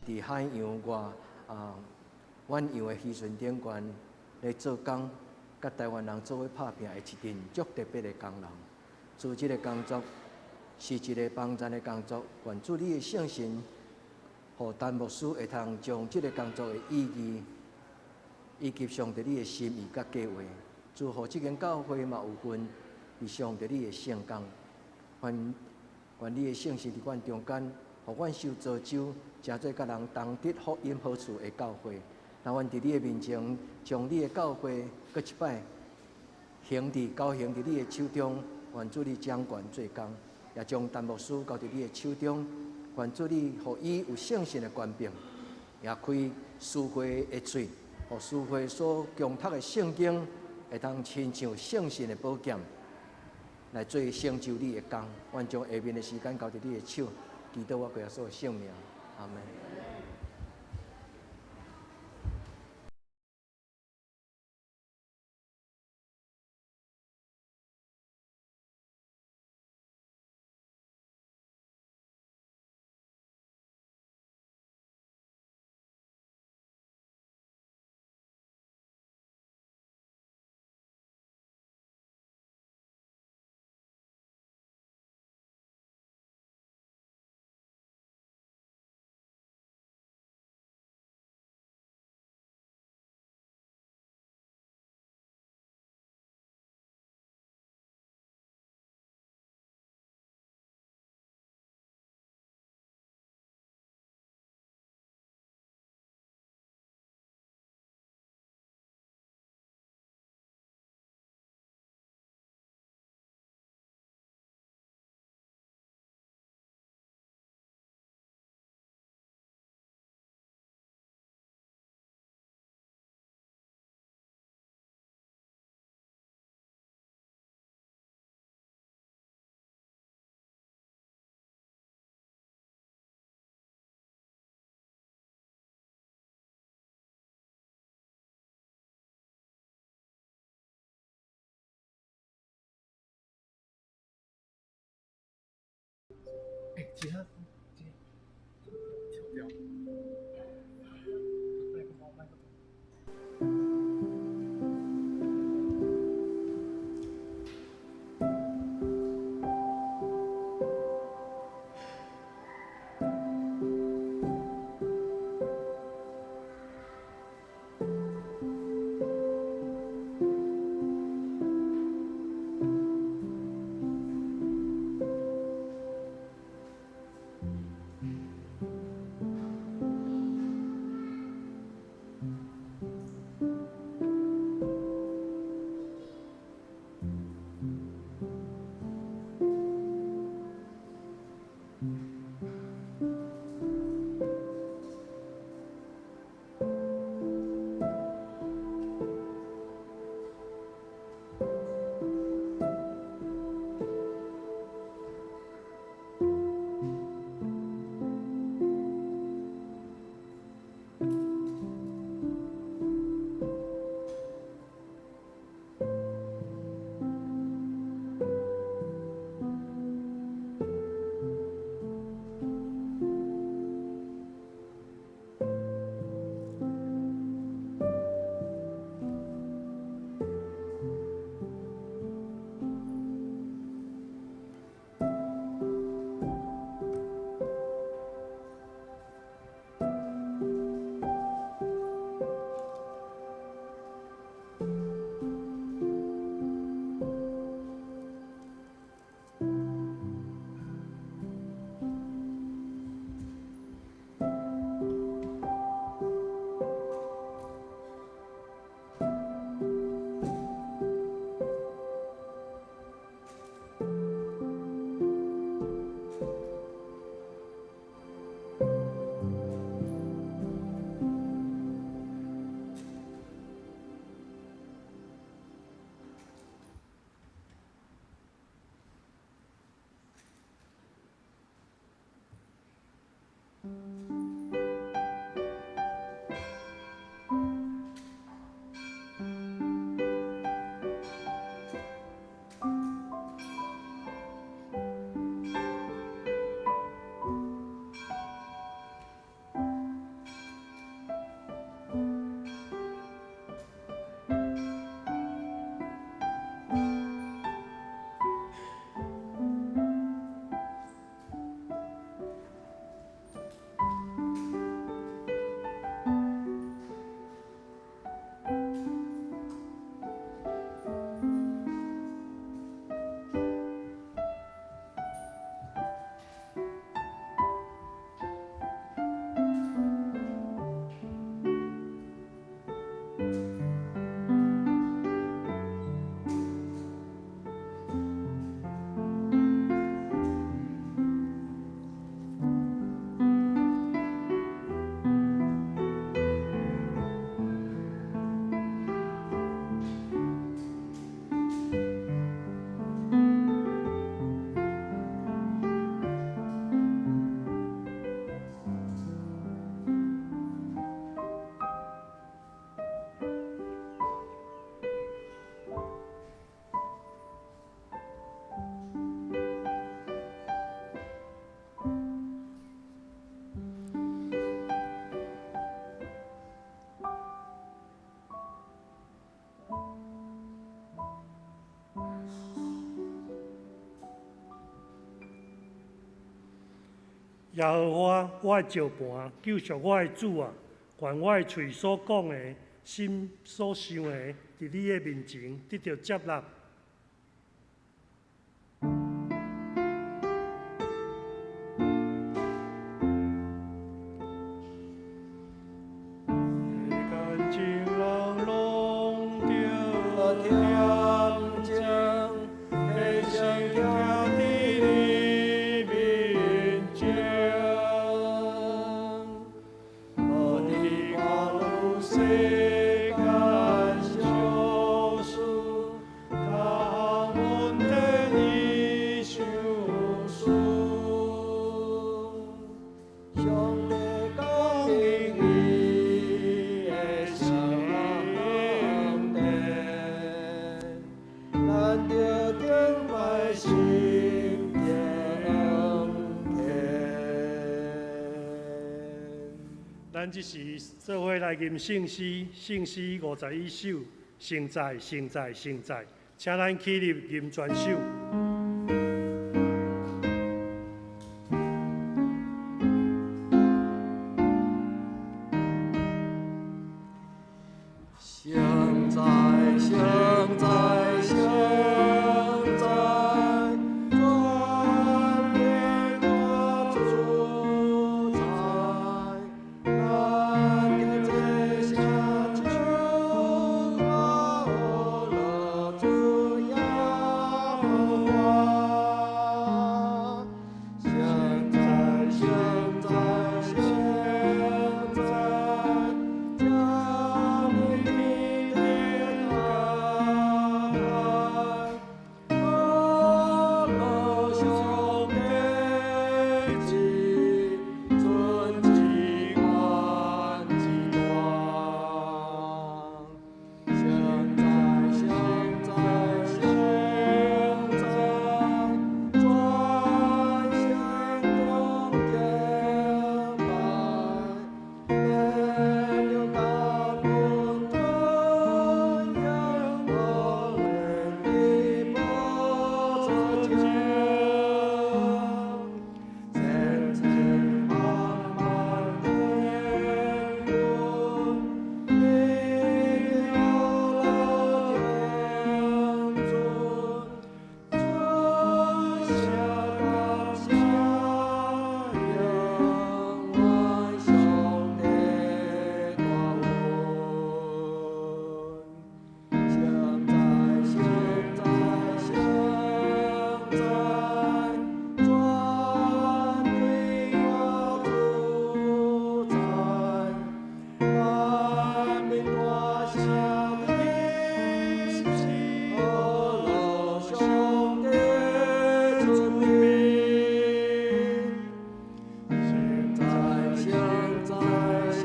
佇海洋外啊，遠洋的漁船頂懸咧做工，佮台灣人做伙拍拚的一陣足特別的工人。做這个工作是一个幫贊的工作，願主你的聖神，予陳牧師會通將這个工作的意義，以及上帝你的心意佮計劃，祝福這間教會嘛有份佇上帝你的聖工。願願你的聖神佇阮中間，予阮受造就，成做佮人同得福音好處的教會。那阮佇你的面前，將你的教會閣一擺獻佇交獻佇你的手中，願主你掌權做工，也將陳牧師交佇你的手中，願主你予伊有聖神的權柄，也開書會的喙，予書會所恭讀的聖經，會通親像聖神的寶劍，來做成就你的工。阮將下面的時間交佇你的手，祈禱我耶穌的聖名，阿門。欸，其他這調掉。麥克風，麥克風。耶和華，我的石磐，救贖我的主啊！願我的喙所講的，心所想的，佇你的面前得著接納。咱這時做伙來吟聖詩，聖詩51首，聖哉，聖哉，聖哉，請咱起立吟全首。聖哉，聖哉，聖哉，全能大主宰，咱的這聲唱歌樂主耶和華。聖哉，聖哉，聖哉，將臨的天來，阿樂上帝至尊至高至大。聖哉，聖哉，聖哉，全聖中敬拜，免了感恩尊榮我的寶座前，千千萬萬天軍，榮耀天尊，全聲感謝永遠上帝大恩。聖哉，聖哉，聖哉，全能大主宰，萬民大聲的阿樂上帝尊名。聖哉，聖哉，聖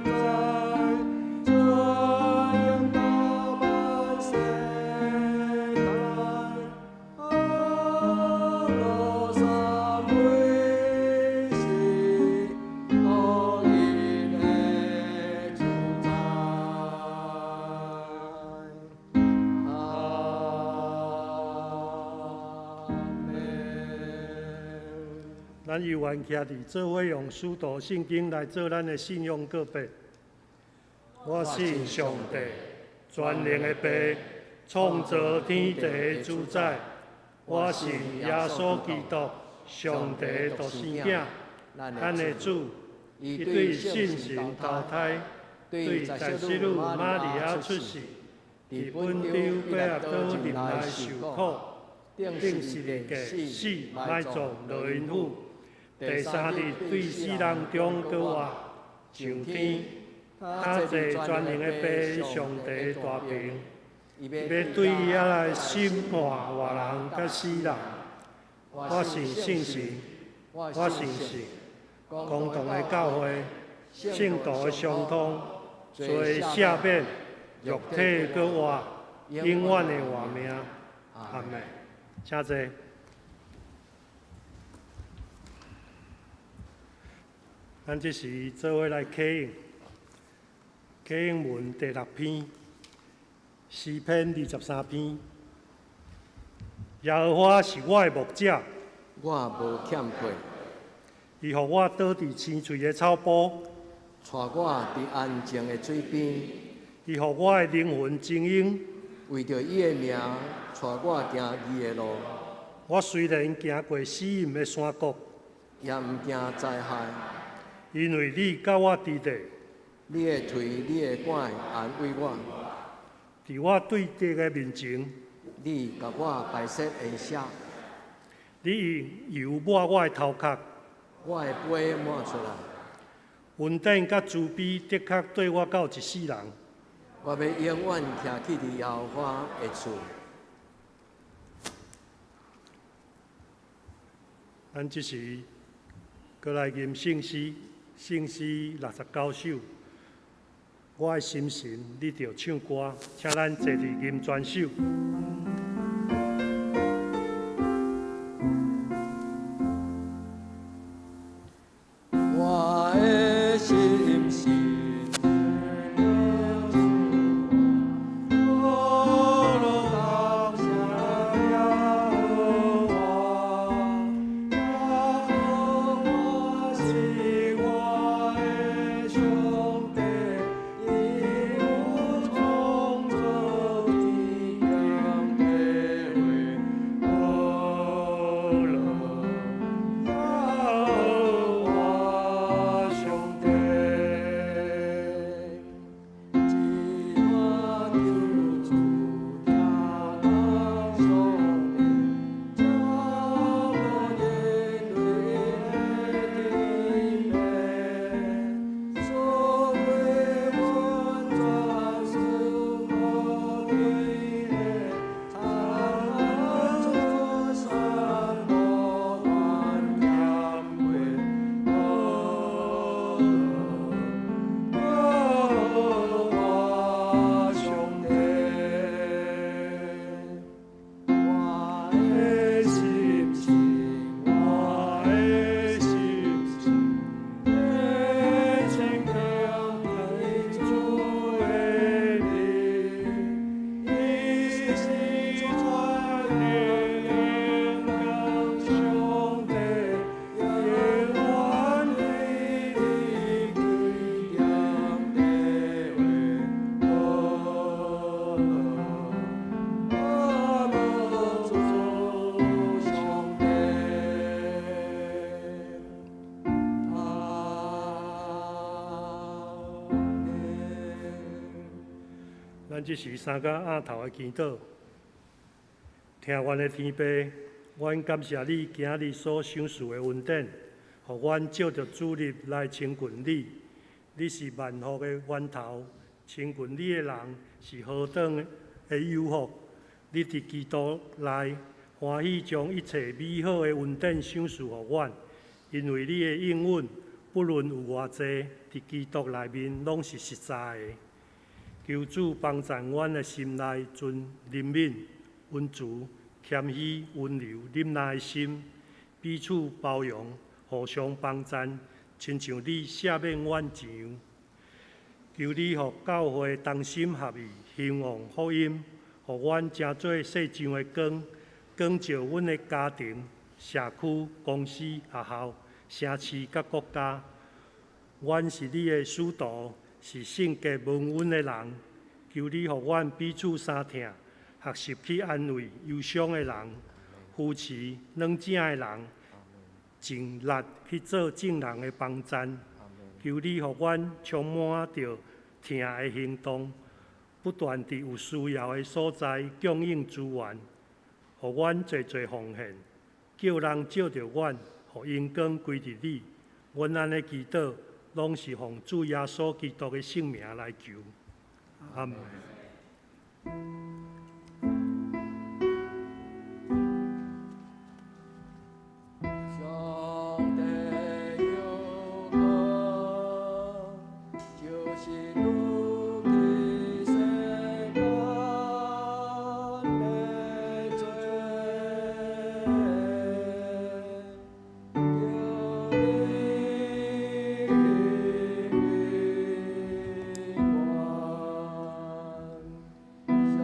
哉，尊榮到萬世代，阿樂三位是獨一的主宰。阿們。咱猶原徛佇做伙用使徒信經來做咱的信仰告白。我信上帝，全能的父，創造天地的主宰。我信耶穌基督，上帝的獨生囝，咱的主，伊對聖神投胎，對在聖女瑪利亞出世，佇本丟彼拉多入來受苦，釘十字架死埋葬落陰府，第三日對死人中閣活，上天，他坐全能的父上帝大爿，伊欲對遐來審判活人佮死人。我信聖神，我信聖公同的教會，聖徒的相通，罪赦免，肉體閣活，永遠的活命。阿們，請坐。咱這時做伙來啟應，啟應文第六篇，詩篇23篇。耶和華是我的牧者，我無欠缺。伊予我倒佇青翠的草埔，帶我佇安靜的水邊，伊予我的靈魂晶瑩。為著伊的名，帶我行義的路。我雖然行過死蔭的山谷，也毋驚災害。因為你佮我佇咧。你的槌、你的拐安慰我。佇我對敵的面前，你共我擺設筵席。你用油抹我的頭殼，我的杯滿出來。恩典佮慈悲的確綴我到一世人。我欲永遠徛起佇耶和華的厝。咱這時閣來吟聖詩，聖詩69首。我的心神，你著唱歌，請咱坐佇吟全首。我的心神。咱這時三個額頭的祈禱，疼阮的天父，阮感謝你今日所賞賜的恩典，予阮藉著主日來親近你。你是萬福的源頭，親近你的人是何等的有福！你佇基督內歡喜將一切美好的恩典賞賜予阮，因為你的應允，不論有偌濟，佇基督內面攏是實在的。求主幫贊阮的心內存憐憫、恩慈、謙虛、溫柔、忍耐的心，彼此包容，互相幫贊，親像你赦免阮一樣。求你予教會同心合意，興旺福音，予阮成做世上的光，光照阮的家庭、社區、公司、學校、城市佮國家。阮是你的使徒，是聖潔蒙恩的人。求你予阮彼此相疼，學習去安慰憂傷的人，扶持軟弱的人，盡力去做眾人的幫贊。求你予阮充滿著疼的行動，不斷佇有需要的所在供應資源，予阮濟濟奉獻，叫人照著阮，予榮光歸佇你。阮按呢祈禱，攏是奉主耶穌基督的聖名來求。阿們。上帝有光，就是露佇世間的罪，叫你永遠。上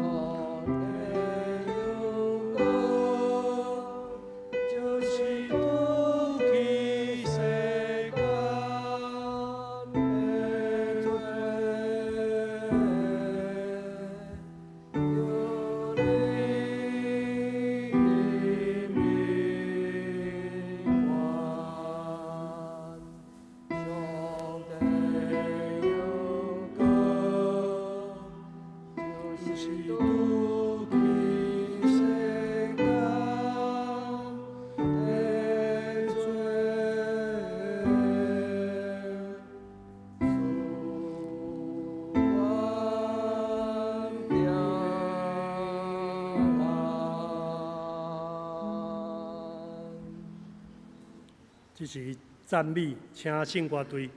這是讚美，請聖歌隊。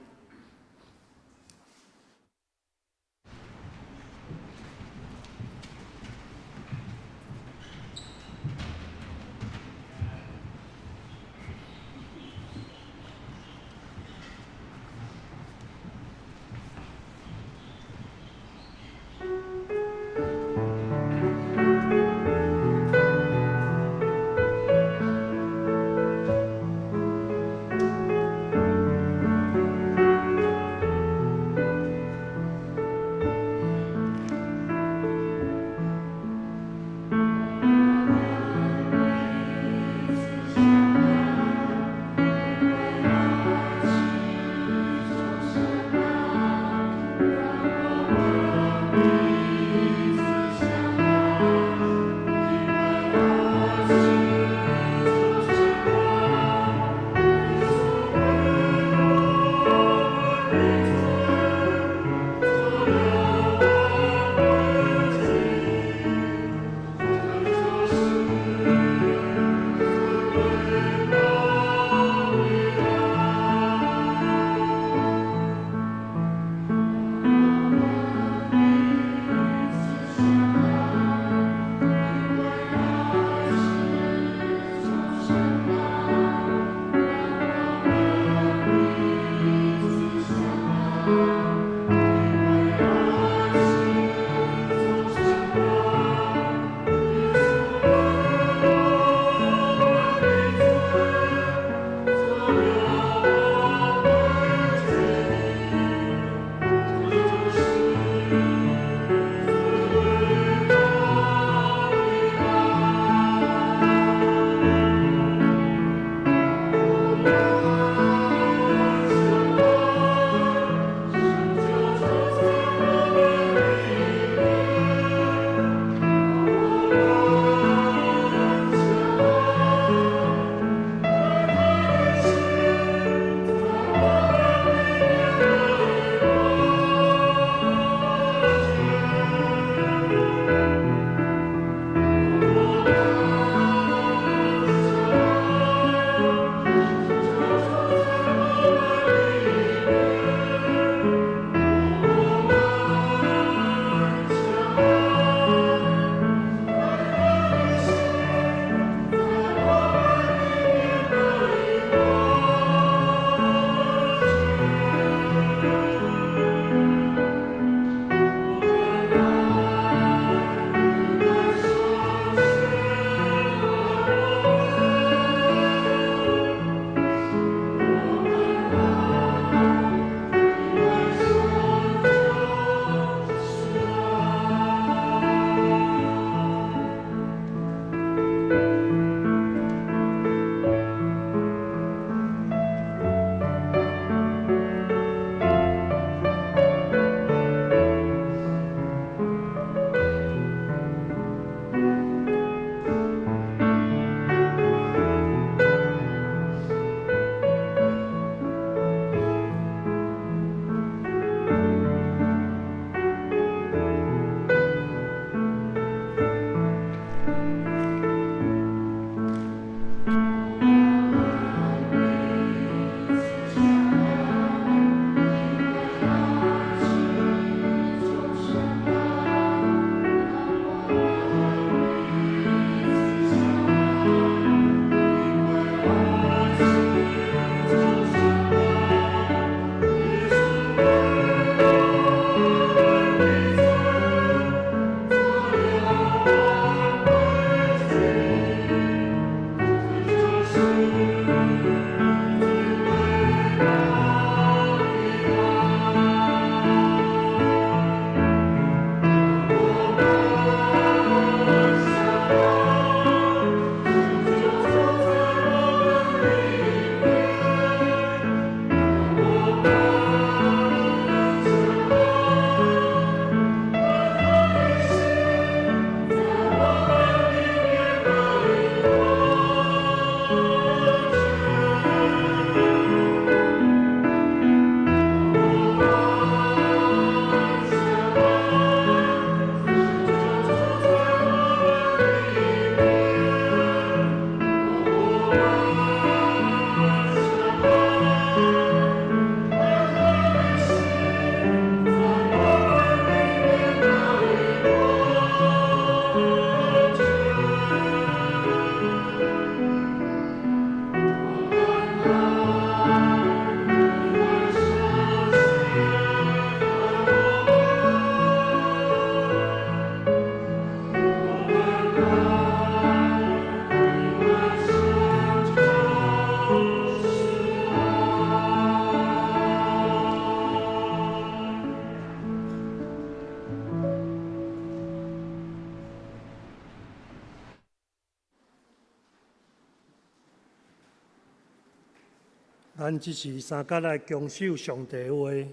咱這時三角來恭守上帝話，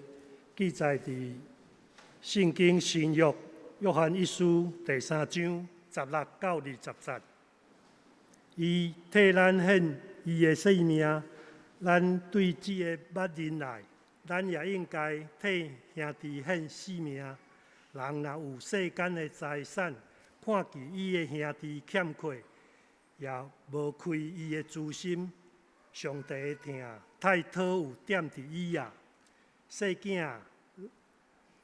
記載佇聖經新約約翰一書第三章16到20節。伊替咱獻伊的性命，咱對這個捌忍耐，咱也應該替兄弟獻性命。人若有世間的財產，看見伊的兄弟欠缺，也無開伊的慈心，上帝的疼太討有踮佇伊啊。細囝啊，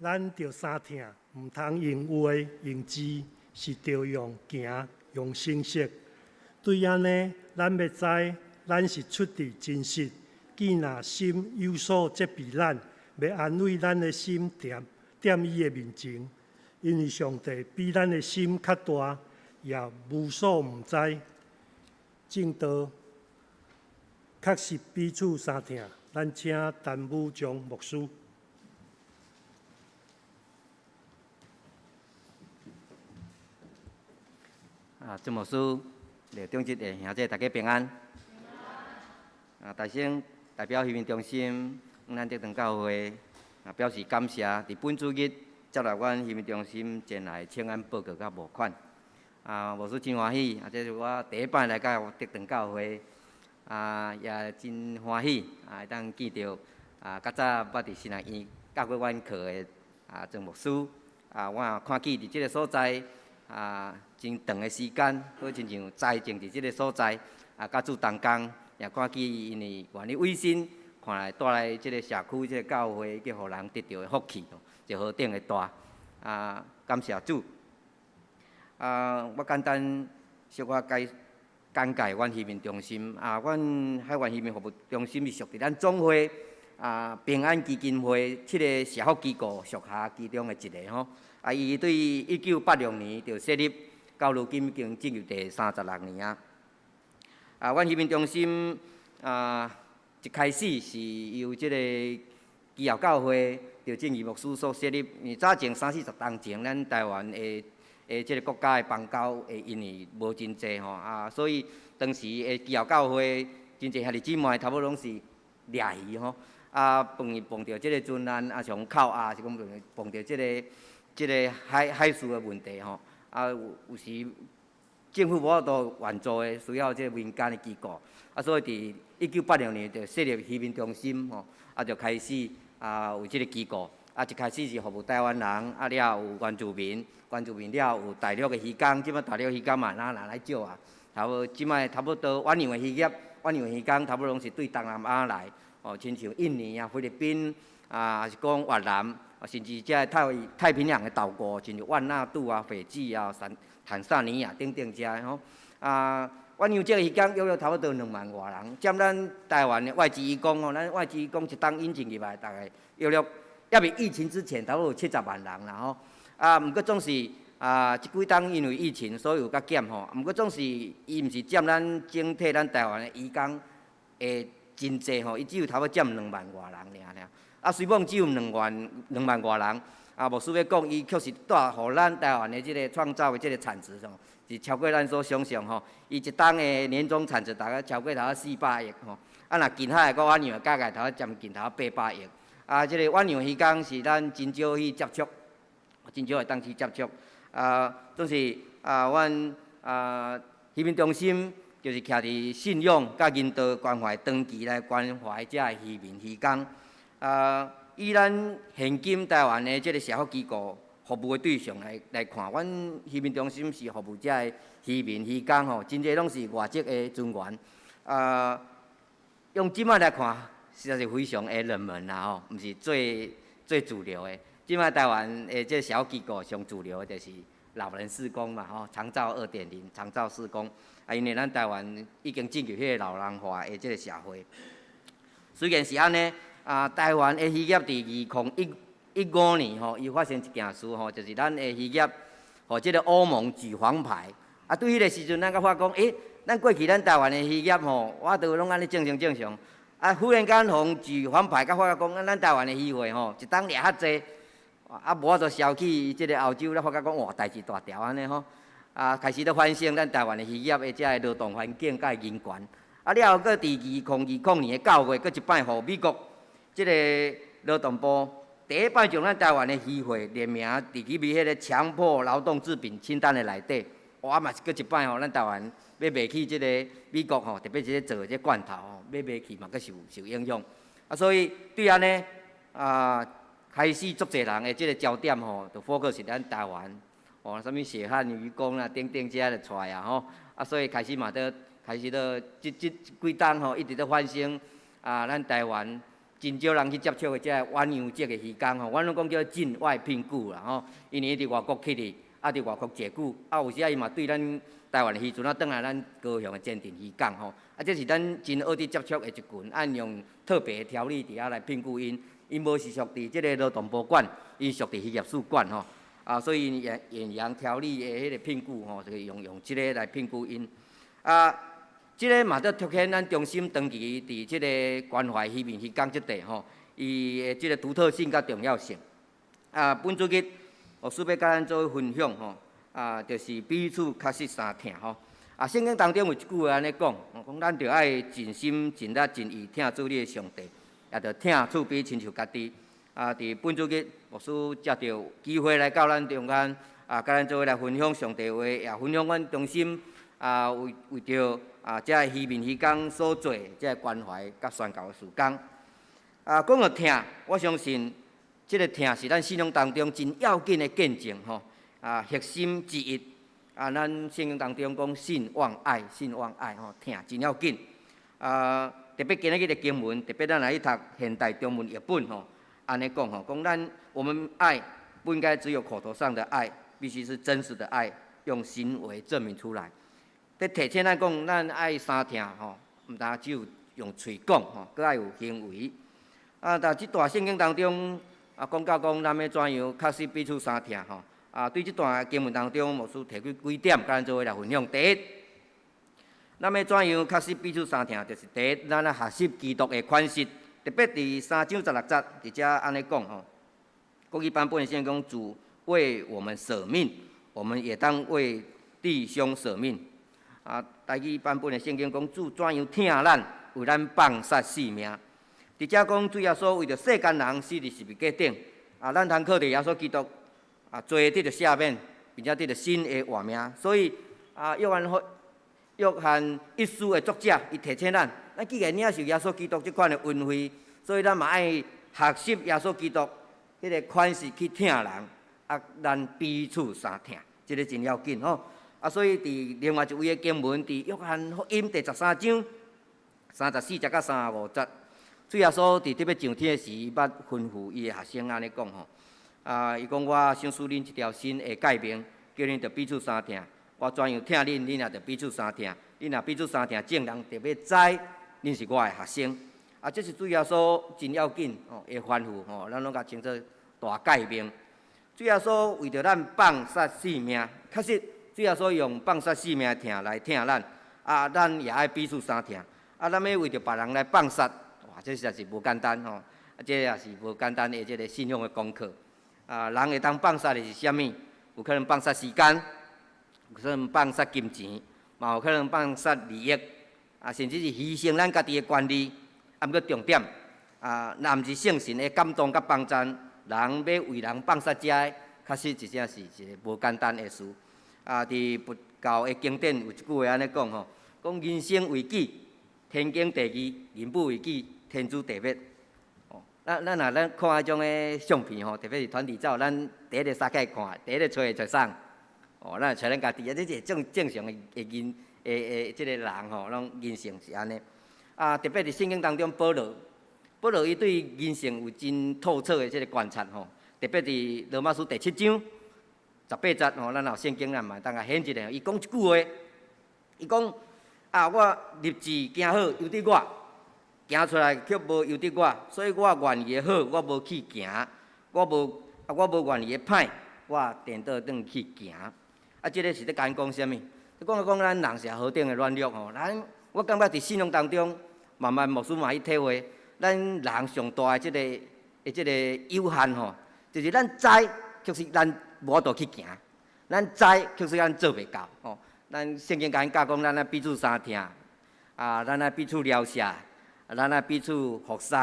咱著相疼，毋通用話用字，是著用行用誠實。對按呢，咱欲知，咱是出佇真實。見若心有所責備咱，欲安慰咱的心踮踮伊的面前，因為上帝比咱的心較大，也無所毋知。證道確實彼此相疼。咱請陳武章牧師。啊，鄭牧師、廖長吉的兄弟，大家平安。啊，大先代表漁民中心，咱德堂教會啊，表示感謝，佇本主日接納阮漁民中心前來請安報告佮募款。啊，牧師真歡喜，啊，這是我第一擺來到德堂教會，啊，也真歡喜，啊，會當見著啊，較早捌佇神學院教過阮課的啊，鄭牧師，啊，我也看見佇這个所在。啊，真長的時間，好親像栽種佇這个所在，啊，佮主同工，也看見𪜶會願意委身，看來帶來這个社區、這个教會，去予人得著的福氣，就何等的大！啊，感謝主。啊，我簡單小可解簡介阮漁民中心。啊，阮海外漁民服務中心是屬佇咱總會啊平安基金會七个社福機構屬下其中的一个吼。啊，伊對1986年就設立，到如今已經進入第36年啊。啊，阮漁民中心啊，一開始是由這個基要教會趙正義牧師所設立。因為早前三四十冬前，咱台灣的的這个國家的邦交的因為無真濟吼啊，所以當時的基要教會真濟兄弟姊妹，差不多攏是掠魚吼。啊，碰碰著這个船難，啊，像扣押，是講碰碰著這个。這个海海事的問題吼，啊有有時政府無法度援助的，需要這个民間的機構，啊，所以佇1986年就設立漁民中心吼，啊就開始啊有這个機構，啊一開始是服務台灣人，啊了有原住民，原住民了有大陸的漁工，這擺大陸漁工嘛哪來少啊，差不多這擺差不多遠洋的漁業，遠洋漁工差不多攏是對東南亞來，哦，親像印尼啊、菲律賓啊，還是講越南。甚至這个太太平洋的島國，親像萬那杜啊、斐濟啊、坦坦薩尼亞等等遮的吼。啊，阮有這个漁工約約差不多2萬外人，佔咱台灣的外籍移工吼，咱外籍移工一冬引進入來，大概約約猶未疫情之前，差不多有70萬人啦吼。啊，毋過總是啊，這幾冬因為疫情，所以有較減吼。毋過總是伊毋是佔咱整體咱台灣的移工的真濟吼，伊只有差不多佔2萬外人爾爾。啊，雖罔只有兩萬兩萬外人，啊，牧師欲講，伊確實帶予咱台灣的這个創造的這个產值吼，是超過咱所想象吼。伊一冬的年終產值大概超過頭400億吼。啊，若近海的閣遠洋加起來頭將近頭800億。啊，這个遠洋漁工是咱真少去接觸，真少會當去接觸。啊，總是啊，阮啊漁民中心就是徛佇信仰佮人道關懷長期來關懷遮个漁民漁工。啊，以咱現今台灣的這个社福機構服務的對象來來看，阮漁民中心是服務遮个漁民漁工吼，真濟攏是外籍的船員。啊，用這擺來看，實在是非常的冷門啦吼，毋是最最主流的。這擺台灣的這个社福機構上主流的就是老人事工嘛吼，長照2.0，長照事工。啊，因為咱台灣已經進入彼个老人化的這个社會，雖然是按呢。啊，台灣的漁業佇2015年吼，伊發生一件事吼，就是咱的漁業，予這个歐盟舉黃牌。啊，對彼个時陣，咱閣發覺，欸，咱過去咱台灣的漁業吼，我都攏按呢正常正常。啊，忽然間予舉黃牌，閣發覺講，咱台灣的漁獲吼，一冬掠較濟，啊，無法度銷去這个歐洲，咱發覺講，哇，代誌大條按呢吼。啊，開始咧反省咱台灣的漁業的這个勞動環境佮人權。啊了後，閣佇2020年的9月，閣一擺予美國這個勞動部第一擺將咱台灣的漁會列名佇去佇彼个強迫勞動制品清單的內底。哇嘛是閣一擺吼，咱台灣欲賣去這个美國吼，特別是咧做這罐頭吼，欲賣去嘛，閣受影響。啊，所以對按呢啊，開始足濟人的這个焦點吼，就 focus 咱台灣，哦，啥物血汗漁工啦，等等這就出來啊吼。啊，所以開始嘛，都開始都這幾冬吼，一直咧反省啊，咱台灣真少人去接觸的這個遠洋籍的漁工吼，阮攏講叫境外聘僱啦吼，因為伊佇外國去哩，啊，佇外國坐久，啊，有時仔伊嘛對咱台灣的漁船啊，轉來咱高雄的前鎮漁港吼，啊，這是咱真少佇接觸的一群，按用特別的條例佇遐來聘僱𪜶，𪜶無是屬佇這个勞動部管，伊屬佇漁業署管吼，啊，所以遠洋條例的彼个聘僱吼，就是用這个來聘僱𪜶，啊，這个嘛，閣凸顯咱中心長期佇這个關懷漁民漁工這塊吼，伊的這个獨特性佮重要性。啊，本主日牧師欲佮咱做分享吼，啊，就是彼此確實相疼吼。啊，聖經當中有一句話按呢講，講咱著愛盡心盡力盡意疼主你的上帝，也著疼厝邊親像家己。啊，佇本主日牧師藉著機會來到咱中間，啊，佮咱做伙來分享上帝話，也分享阮中心啊為著啊這个漁民漁工所做這个關懷佮宣教的事工。啊，講到疼，我相信這个疼是咱信仰當中真要緊的見證吼，啊，核心之一。啊，咱聖經當中講信望愛，信望愛吼，疼真要緊。啊，特別今仔日的經文，特別咱來去讀現代中文譯本吼，按呢講吼，講咱我們愛不應該只有口頭上的愛，必須是真實的愛，用行為證明出來。佇提醒咱講，咱愛相疼吼，毋但只有用喙講吼，閣愛有行為。啊，但這段聖經當中啊，講到講咱欲怎樣確實彼此相疼吼。啊，對這段經文當中，牧師提出幾點，佮咱做伙來分享。第一，咱欲怎樣確實彼此相疼，就是第一，咱愛學習基督的款式，特別佇3章16節，佇遮按呢講吼。國語版本的聖經講，主為我們捨命，我們也當為弟兄捨命。啊，台語版本的聖經講，主怎樣疼咱，為咱放捨性命。佇遮講，主耶穌為著世間人死佇十字架頂，啊，咱通靠著耶穌基督啊，罪得著赦免，並且得著新的活命。所以啊，約翰一書的作者，伊提醒咱，咱既然領受耶穌基督這款的恩惠，所以咱嘛愛學習耶穌基督彼个款式去疼人，啊，咱彼此相疼，這个真要緊吼。啊，所以佇另外一位的經文，佇約翰福音第13章34節佮35節，主耶穌佇咧欲上天的時，伊捌吩咐伊的學生按呢講吼。啊，伊講我賞賜恁一條新的誡命，叫恁著彼此相疼。我怎樣疼恁，恁也著彼此相疼。恁若彼此相疼，眾人就欲知恁是我的學生。啊，這是主耶穌真要緊吼的吩咐吼，咱攏共稱做大誡命。主耶穌為著咱放捨性命，確實主耶穌用放捨性命的疼來疼咱。啊，咱也愛彼此相疼。啊，咱欲為著別人來放捨，哇，這實在是無簡單吼。啊，這也是無簡單的這个信仰的功課。啊，人會當放捨的是啥物？有可能放捨時間，有可能放捨金錢，嘛有可能放捨利益，啊，甚至是犧牲咱家己的權利。啊，毋過重點，啊，若毋是聖神的感動佮幫贊，人欲為人放捨這个，確實真正是一个無簡單的事。啊，佇佛教的經典有一句話按呢講吼，講人生為己，天經地義；人不為己，天誅地滅。咱若咱看彼種的相片吼，特別是團體照，咱第一个殺起來看，第一个揣會揣啥？哦，咱會揣咱家己啊，這是正常的人的這个人吼，攏人性是按呢。啊，特別佇聖經當中，保羅伊對人性有真透徹的這个觀察吼。特別佇羅馬書第7章18節吼，咱若有聖經咱嘛會當共顯一下。伊講一句話，伊講啊，我立志行好，由得我。行出來卻無由得我，所以我願意的好，我無去行；我無願意的歹，我顛倒轉去行。啊，這个是咧共咱講啥物？講講咱人是何等的軟弱吼！咱我感覺佇信仰當中，慢慢牧師嘛去體會，咱人上大的這个有限吼，就是咱知，卻是咱無法度去行；咱知，卻是咱做袂到吼。咱聖經共咱教講，咱愛彼此相疼。啊，咱愛彼此饒赦，咱愛彼此服侍，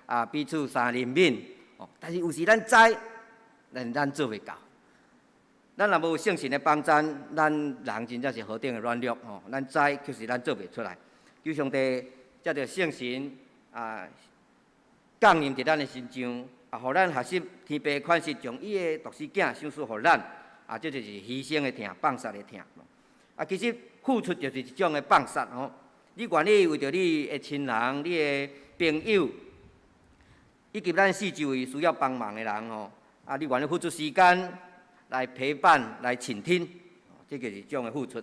啊，彼此相憐憫。哦，但是有時咱知，但是咱做袂到。咱若無聖神的幫贊，咱人真正是何等的軟弱吼！咱知，卻是咱做袂出來。求上帝藉著聖神啊，降臨佇咱的身上，啊，予咱學習天父款式，將伊的獨生囝賞賜予咱，啊，這就是犧牲的疼、放殺的疼。啊，其實付出就是一種的放殺吼。你願意為著你的親人、你的朋友，以及咱四周圍需要幫忙的人吼，啊，你願意付出時間來陪伴、來傾聽，這就是一種的付出。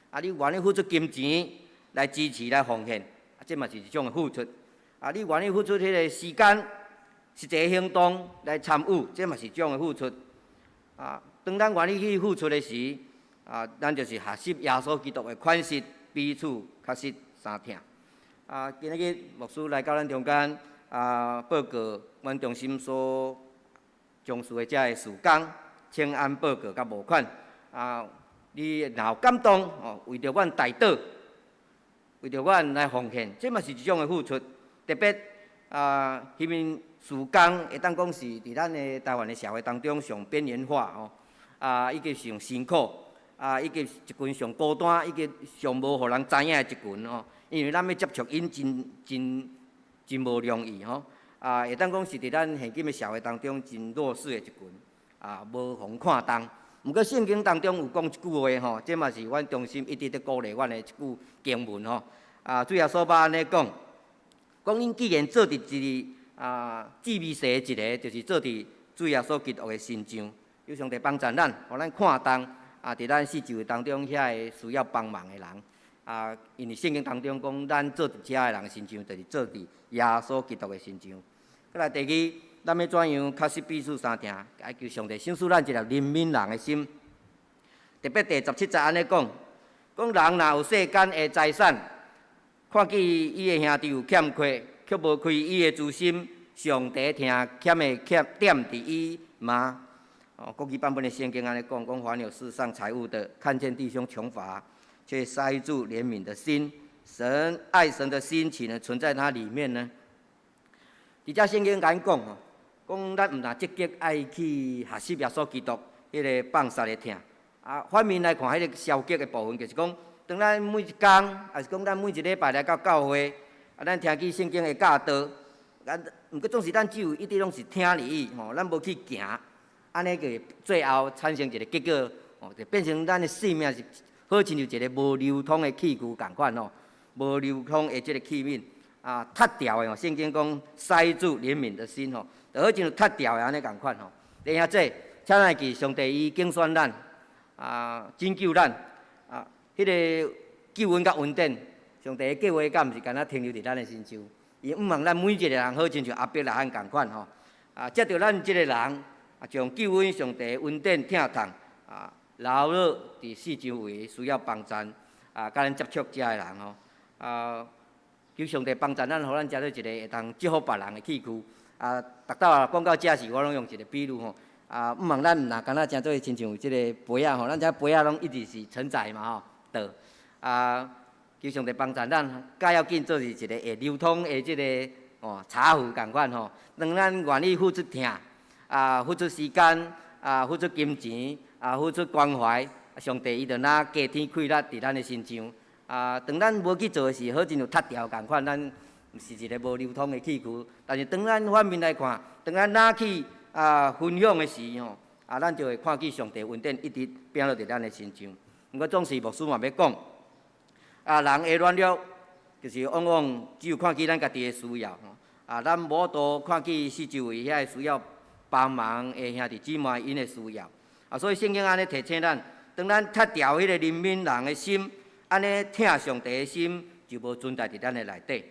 啊，你願意付出金錢來支持、來奉獻，啊，這嘛是一種的付出。啊，你願意付出彼个時間、實際行動來參與，這嘛是一種的付出。啊，當咱願意去付出的時，啊，咱就是學習耶穌基督的款式，彼此確實相疼。啊，今仔日牧師來到咱中間，啊，報告阮中心所從事的這个事工。請安報告佮募款，啊！你若有感動哦，為著阮代禱，為著阮來奉獻，這嘛是一種的付出。特別啊，彼面事工會當講是佇咱的台灣的社會當中上邊緣化吼，啊，以及上辛苦，啊，以及一群上孤單，以及上無予人知影的一群吼。因為咱欲接觸𪜶真真真無容易吼，啊，會當講是佇咱現今的社會當中真弱勢的一群。啊，無予人看重。毋過聖經當中有講一句話吼，這嘛是阮中心一直佇鼓勵阮的一句經文吼。啊，主耶穌捌按呢講，講恁既然做佇一个啊至微細的一个，就是做佇主耶穌基督的身上，求上帝幫助咱，予咱看重啊，佇咱四周圍當中遐个需要幫忙的人。啊，因為聖經當中講，咱做佇遮的人身上，就是做佇耶穌基督的身上。過來第二，咱欲怎樣確實彼此相疼？愛求上帝賞賜咱一粒憐憫人的心。特別第十七節按呢講，講人若有世間的財產，看見伊的兄弟有欠缺，卻無開伊的慈心，上帝疼欠會欠踮佇伊嗎？哦，國語版本的聖經按呢講，講凡有世上財物的，看見弟兄窮乏，卻塞住憐憫的心，神愛神的心豈能存在他裡面呢？佇遮聖經共咱講吼，講咱毋但積極愛去學習耶穌基督彼个放殺的疼，啊，反面來看，彼个消極的部分，就是講，當咱每一工，抑是講咱每一禮拜來到教會，啊，咱聽見聖經的教導，咱毋過總是咱只有一直攏是聽而已，吼，咱無去行，按呢就會最後產生一個結果，吼，就變成咱的生命是好親像一个無流通的器具仝款吼，無流通的這个器皿。啊，塌掉的吼，聖經講塞住憐憫的心吼，就好親像塌掉的按呢仝款吼。弟兄姊，請咱會記上帝伊揀選咱，啊，拯救咱，啊，彼个救恩佮恩典，上帝的計劃敢毋是干焦停留佇咱的身上，伊向望咱每一个人好親像亞伯拉罕仝款吼，啊，藉著咱這个人，啊，將救恩上帝的恩典疼痛，啊，流落佇四周圍需要幫助，啊，佮咱接觸遮的人吼，啊。求上帝幫助咱，予咱成做一个會當祝福別人的器具。啊，逐擺啊講到遮時，我攏用一个比喻吼。啊，向望咱毋若干焦成做親像這个杯仔吼，咱遮杯仔攏一直是承載嘛吼，對。啊，求上帝幫助咱，較要緊做是一个會流通的這个哦茶壺仝款吼。當咱願意付出疼，啊，付出時間，啊，付出金錢，啊，付出關懷，上帝伊就若加添氣力佇咱的身上。啊，當咱無去做的時，好親像塌掉仝款，咱是一个無流通的器具。但是當咱反面來看，當咱若去啊分享的時吼，啊，咱就會看見上帝恩典一直摒落佇咱的身上。毋過總是牧師嘛欲講，啊，人的軟弱就是往往只有看見咱家己的需要吼，啊，咱無法度看見四周圍遐个需要幫忙的兄弟姊妹𪜶的需要。啊，所以聖經按呢提醒咱，當咱塌掉彼个憐憫人的心，按呢疼上帝的心就無存在佇咱的內底。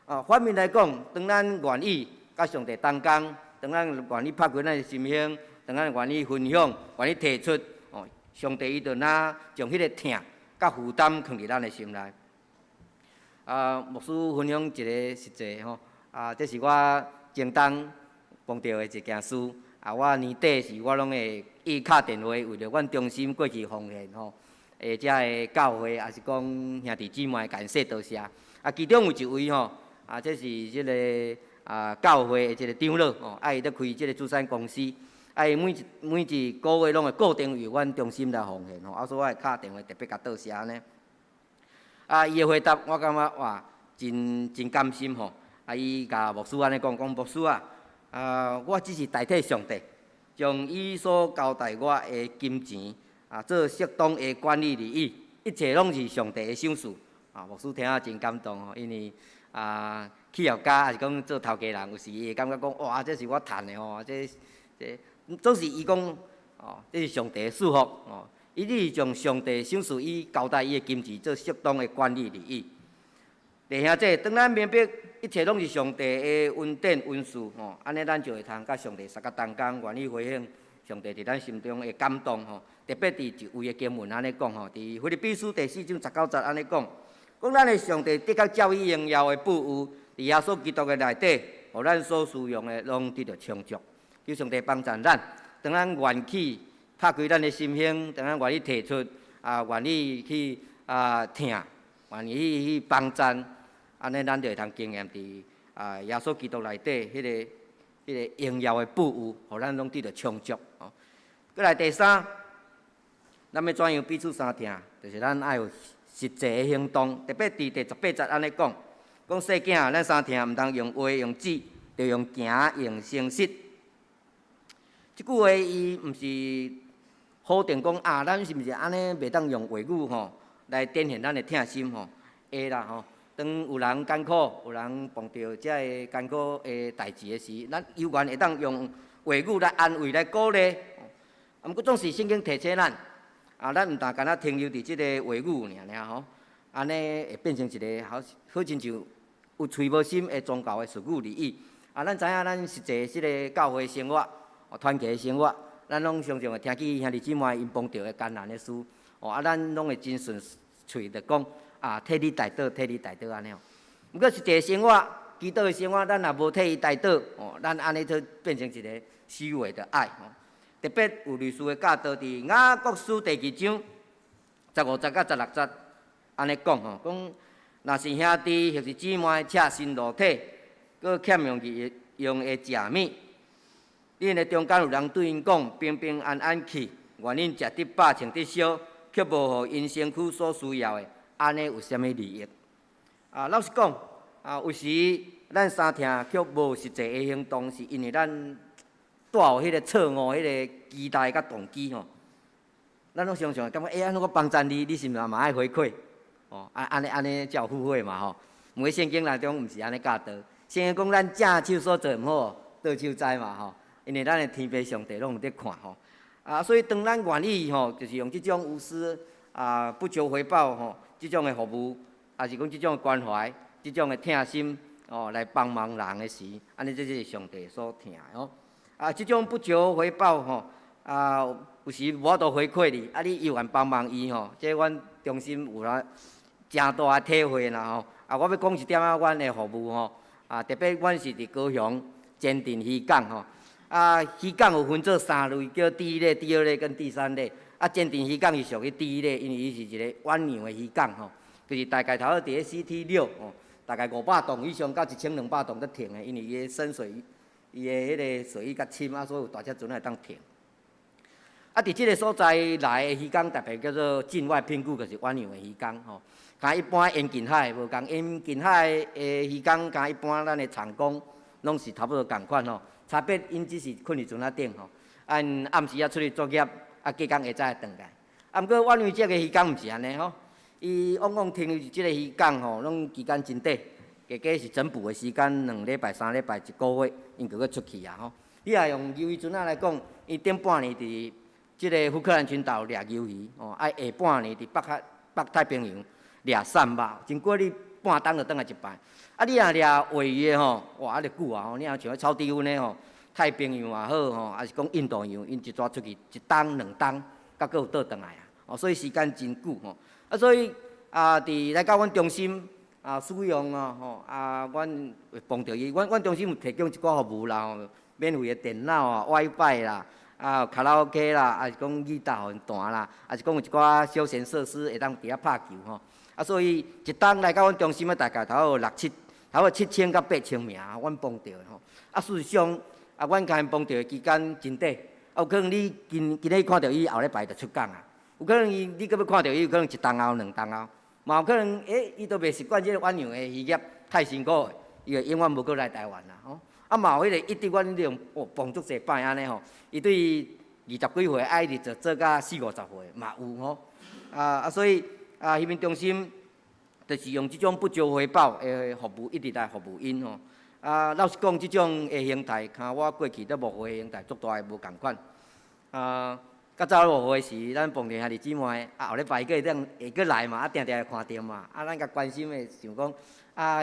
啊，反面來講，當咱願意佮上帝同工，當咱願意拍開咱的心胸，當咱願意分享、願意提出，哦，上帝伊就若將彼个疼佮負擔囥佇咱的心內。啊，牧師分享一个實際吼，啊，這是我前冬碰著的一件事。啊，我年底時我攏會伊敲電話，為著阮中心過去奉獻吼。的遮个教會，抑是講兄弟姊妹感謝多謝。其中有一位吼，這是這个教會的一個長老吼，伊咧開這个資產公司，伊每一個月攏會固定為阮中心來奉獻吼，所以我會敲電話特別共多謝按呢。伊的回答我感覺哇，真真甘心吼。伊共牧師按呢講，講牧師啊，我只是代替上帝，將伊所交代我的金錢做適當的管理而已，一切攏是上帝的賞賜。牧師聽了真感動吼，因為企業家抑是講做頭家人，有時伊會感覺講，哇，這是我趁的吼，這總是伊講，哦，這是上帝的賜福哦，伊只是將上帝賞賜伊交代伊的金錢做適當的管理而已。弟兄姊，當咱明白一切攏是上帝的恩典恩賜吼，按呢咱就會通佮上帝相佮同工，願意回應上帝佇咱心中的感動吼。特別佇一位的經文按呢講吼，佇腓立比書第四章十九節按呢講，講咱的上帝的確照伊榮耀的富有，佇耶穌基督的內底，予咱所需用的攏得著充足。求上帝幫助咱，當咱願意拍開咱的心胸，當咱願意提出，願意去疼，願意去幫贊，按呢咱就會通經驗佇耶穌基督內底彼個榮耀的富有，予咱攏得著充足。哦，閣來第三，咱欲怎樣彼此相疼？就是咱愛有實際的行動，特別佇第十八節按呢講，講細囝，咱相疼毋通用話用舌，著用行用誠實。這句話伊毋是否定講啊，咱是毋是按呢袂當用話語吼來展現咱的疼心吼？會啦吼，當有人艱苦，有人碰著這个艱苦的代誌的時，咱猶原會當用話語來安慰、來鼓勵。毋過總是聖經提醒咱，咱毋但干焦停留佇這个話語爾爾吼，按呢會變成一个好好親像有喙無心的宗教的術語而已。咱知影咱實際這个教會生活、團契的生活，咱攏常常會聽見兄弟姊妹𪜶碰著的艱難的事，哦，咱攏會真順喙就講替你代禱，替你代禱按呢。毋過實際生活，祈禱的生活，咱若無替伊代禱，哦，咱按呢就變成一个虛偽的愛。吼，特別有類似的教導，佇雅各書第二章十五節佮十六節，按呢講吼，講若是兄弟或是姊妹赤身露體，閣欠用日用的食物，恁的中間有人對𪜶講平平安安去，願恁食得飽，穿得燒，卻無予𪜶身軀所需要的，按呢有啥物利益？老實講，有時咱相疼卻無實際的行動，是因為咱帶有彼個錯誤、彼个期待佮動機吼。咱攏常常會感覺，欸，按呢我幫贊你，你是毋是嘛愛回饋？哦，按呢按呢才有付費嘛吼。毋過聖經內中毋是按呢教導，聖經講咱正手所做毋好，倒手知嘛吼。因為咱的天父上帝攏有佇看吼。所以當咱願意吼，就是用這種無私不求回報吼，這種的服務，抑是講這種的關懷，這種的疼心哦，來幫忙人的時，按呢這是上帝所疼的哦。這種不求回報吼，有時無法度回饋你，你猶原幫忙伊吼，這阮中心有啦誠大的體會啦吼。我欲講一點仔阮的服務吼，特別阮是佇高雄前鎮漁港吼。漁港有分做三類，叫第一類、第二類跟第三類。前鎮漁港是屬於第一類，因為伊是一個遠洋的漁港吼，就是大概頭佇咧 CT 6吼，大概500磅以上到1200磅才停的，因為伊的深水，伊的彼个水域較深啊，所以有大隻船會當停。佇這个所在來的漁工，特別叫做境外聘僱，就是遠洋的漁工吼。佮一般沿近海無仝，沿近海的漁工佮一般咱的長工，攏是差不多仝款吼。差別𪜶只是睏佇船仔頂吼，𪜶暗時仔出去作業，隔工下早會轉來。毋過遠洋這个漁工毋是按呢吼，伊往往停留佇這个漁港吼，攏期間真短，加加是整補的時間，2禮拜、3禮拜、一個月，𪜶就閣出去啊吼。你若用魷魚船仔來講，伊頂半年佇這个福克蘭群島掠魷魚，哦，下半年佇北海、北太平洋掠鱔肉，真久你半冬就轉來一擺。你若掠鮪魚的吼，哇，就久啊吼！你若像彼草底粉的吼，太平洋也好吼，抑是講印度洋，𪜶一逝出去一冬兩冬，才閣有倒轉來啊！哦，所以時間真久吼。所以佇來到阮中心使用啊吼，阮會幫著伊。阮中心有提供一寡服務啦吼，免費的電腦啊、WiFi 啦，啊，卡拉 OK 啦，抑是講吉他予𪜶彈啦，抑是講有一寡休閒設施會當佇遐拍球吼。啊，所以一冬來到阮中心的大概頭有六七，頭有7000到8000名，阮幫著的吼。啊，事實上，啊，阮共𪜶幫著的期間真短，啊，有可能你今今日看著伊，後禮拜就出港啊。有可能伊你閣欲看著伊，有可能一冬後、兩冬後，嘛有可能，欸，伊都袂習慣這個遠洋的漁業，太辛苦，伊就永遠無閣來台灣啦吼。啊，嘛有彼個一直阮用哦幫足濟擺按呢吼，伊對二十幾歲愛一直做做甲四五十歲嘛有吼。啊啊，所以啊，漁民中心就是用這種不求回報的服務，一直來服務𪜶吼。啊，老實講，這種的形態，佮我過去佇牧會的形態足大的無仝款。啊，較早牧會時，咱幫助兄弟姊妹，啊後禮拜閣會當會閣來嘛，啊定定會看著嘛，啊咱共關心的想講，啊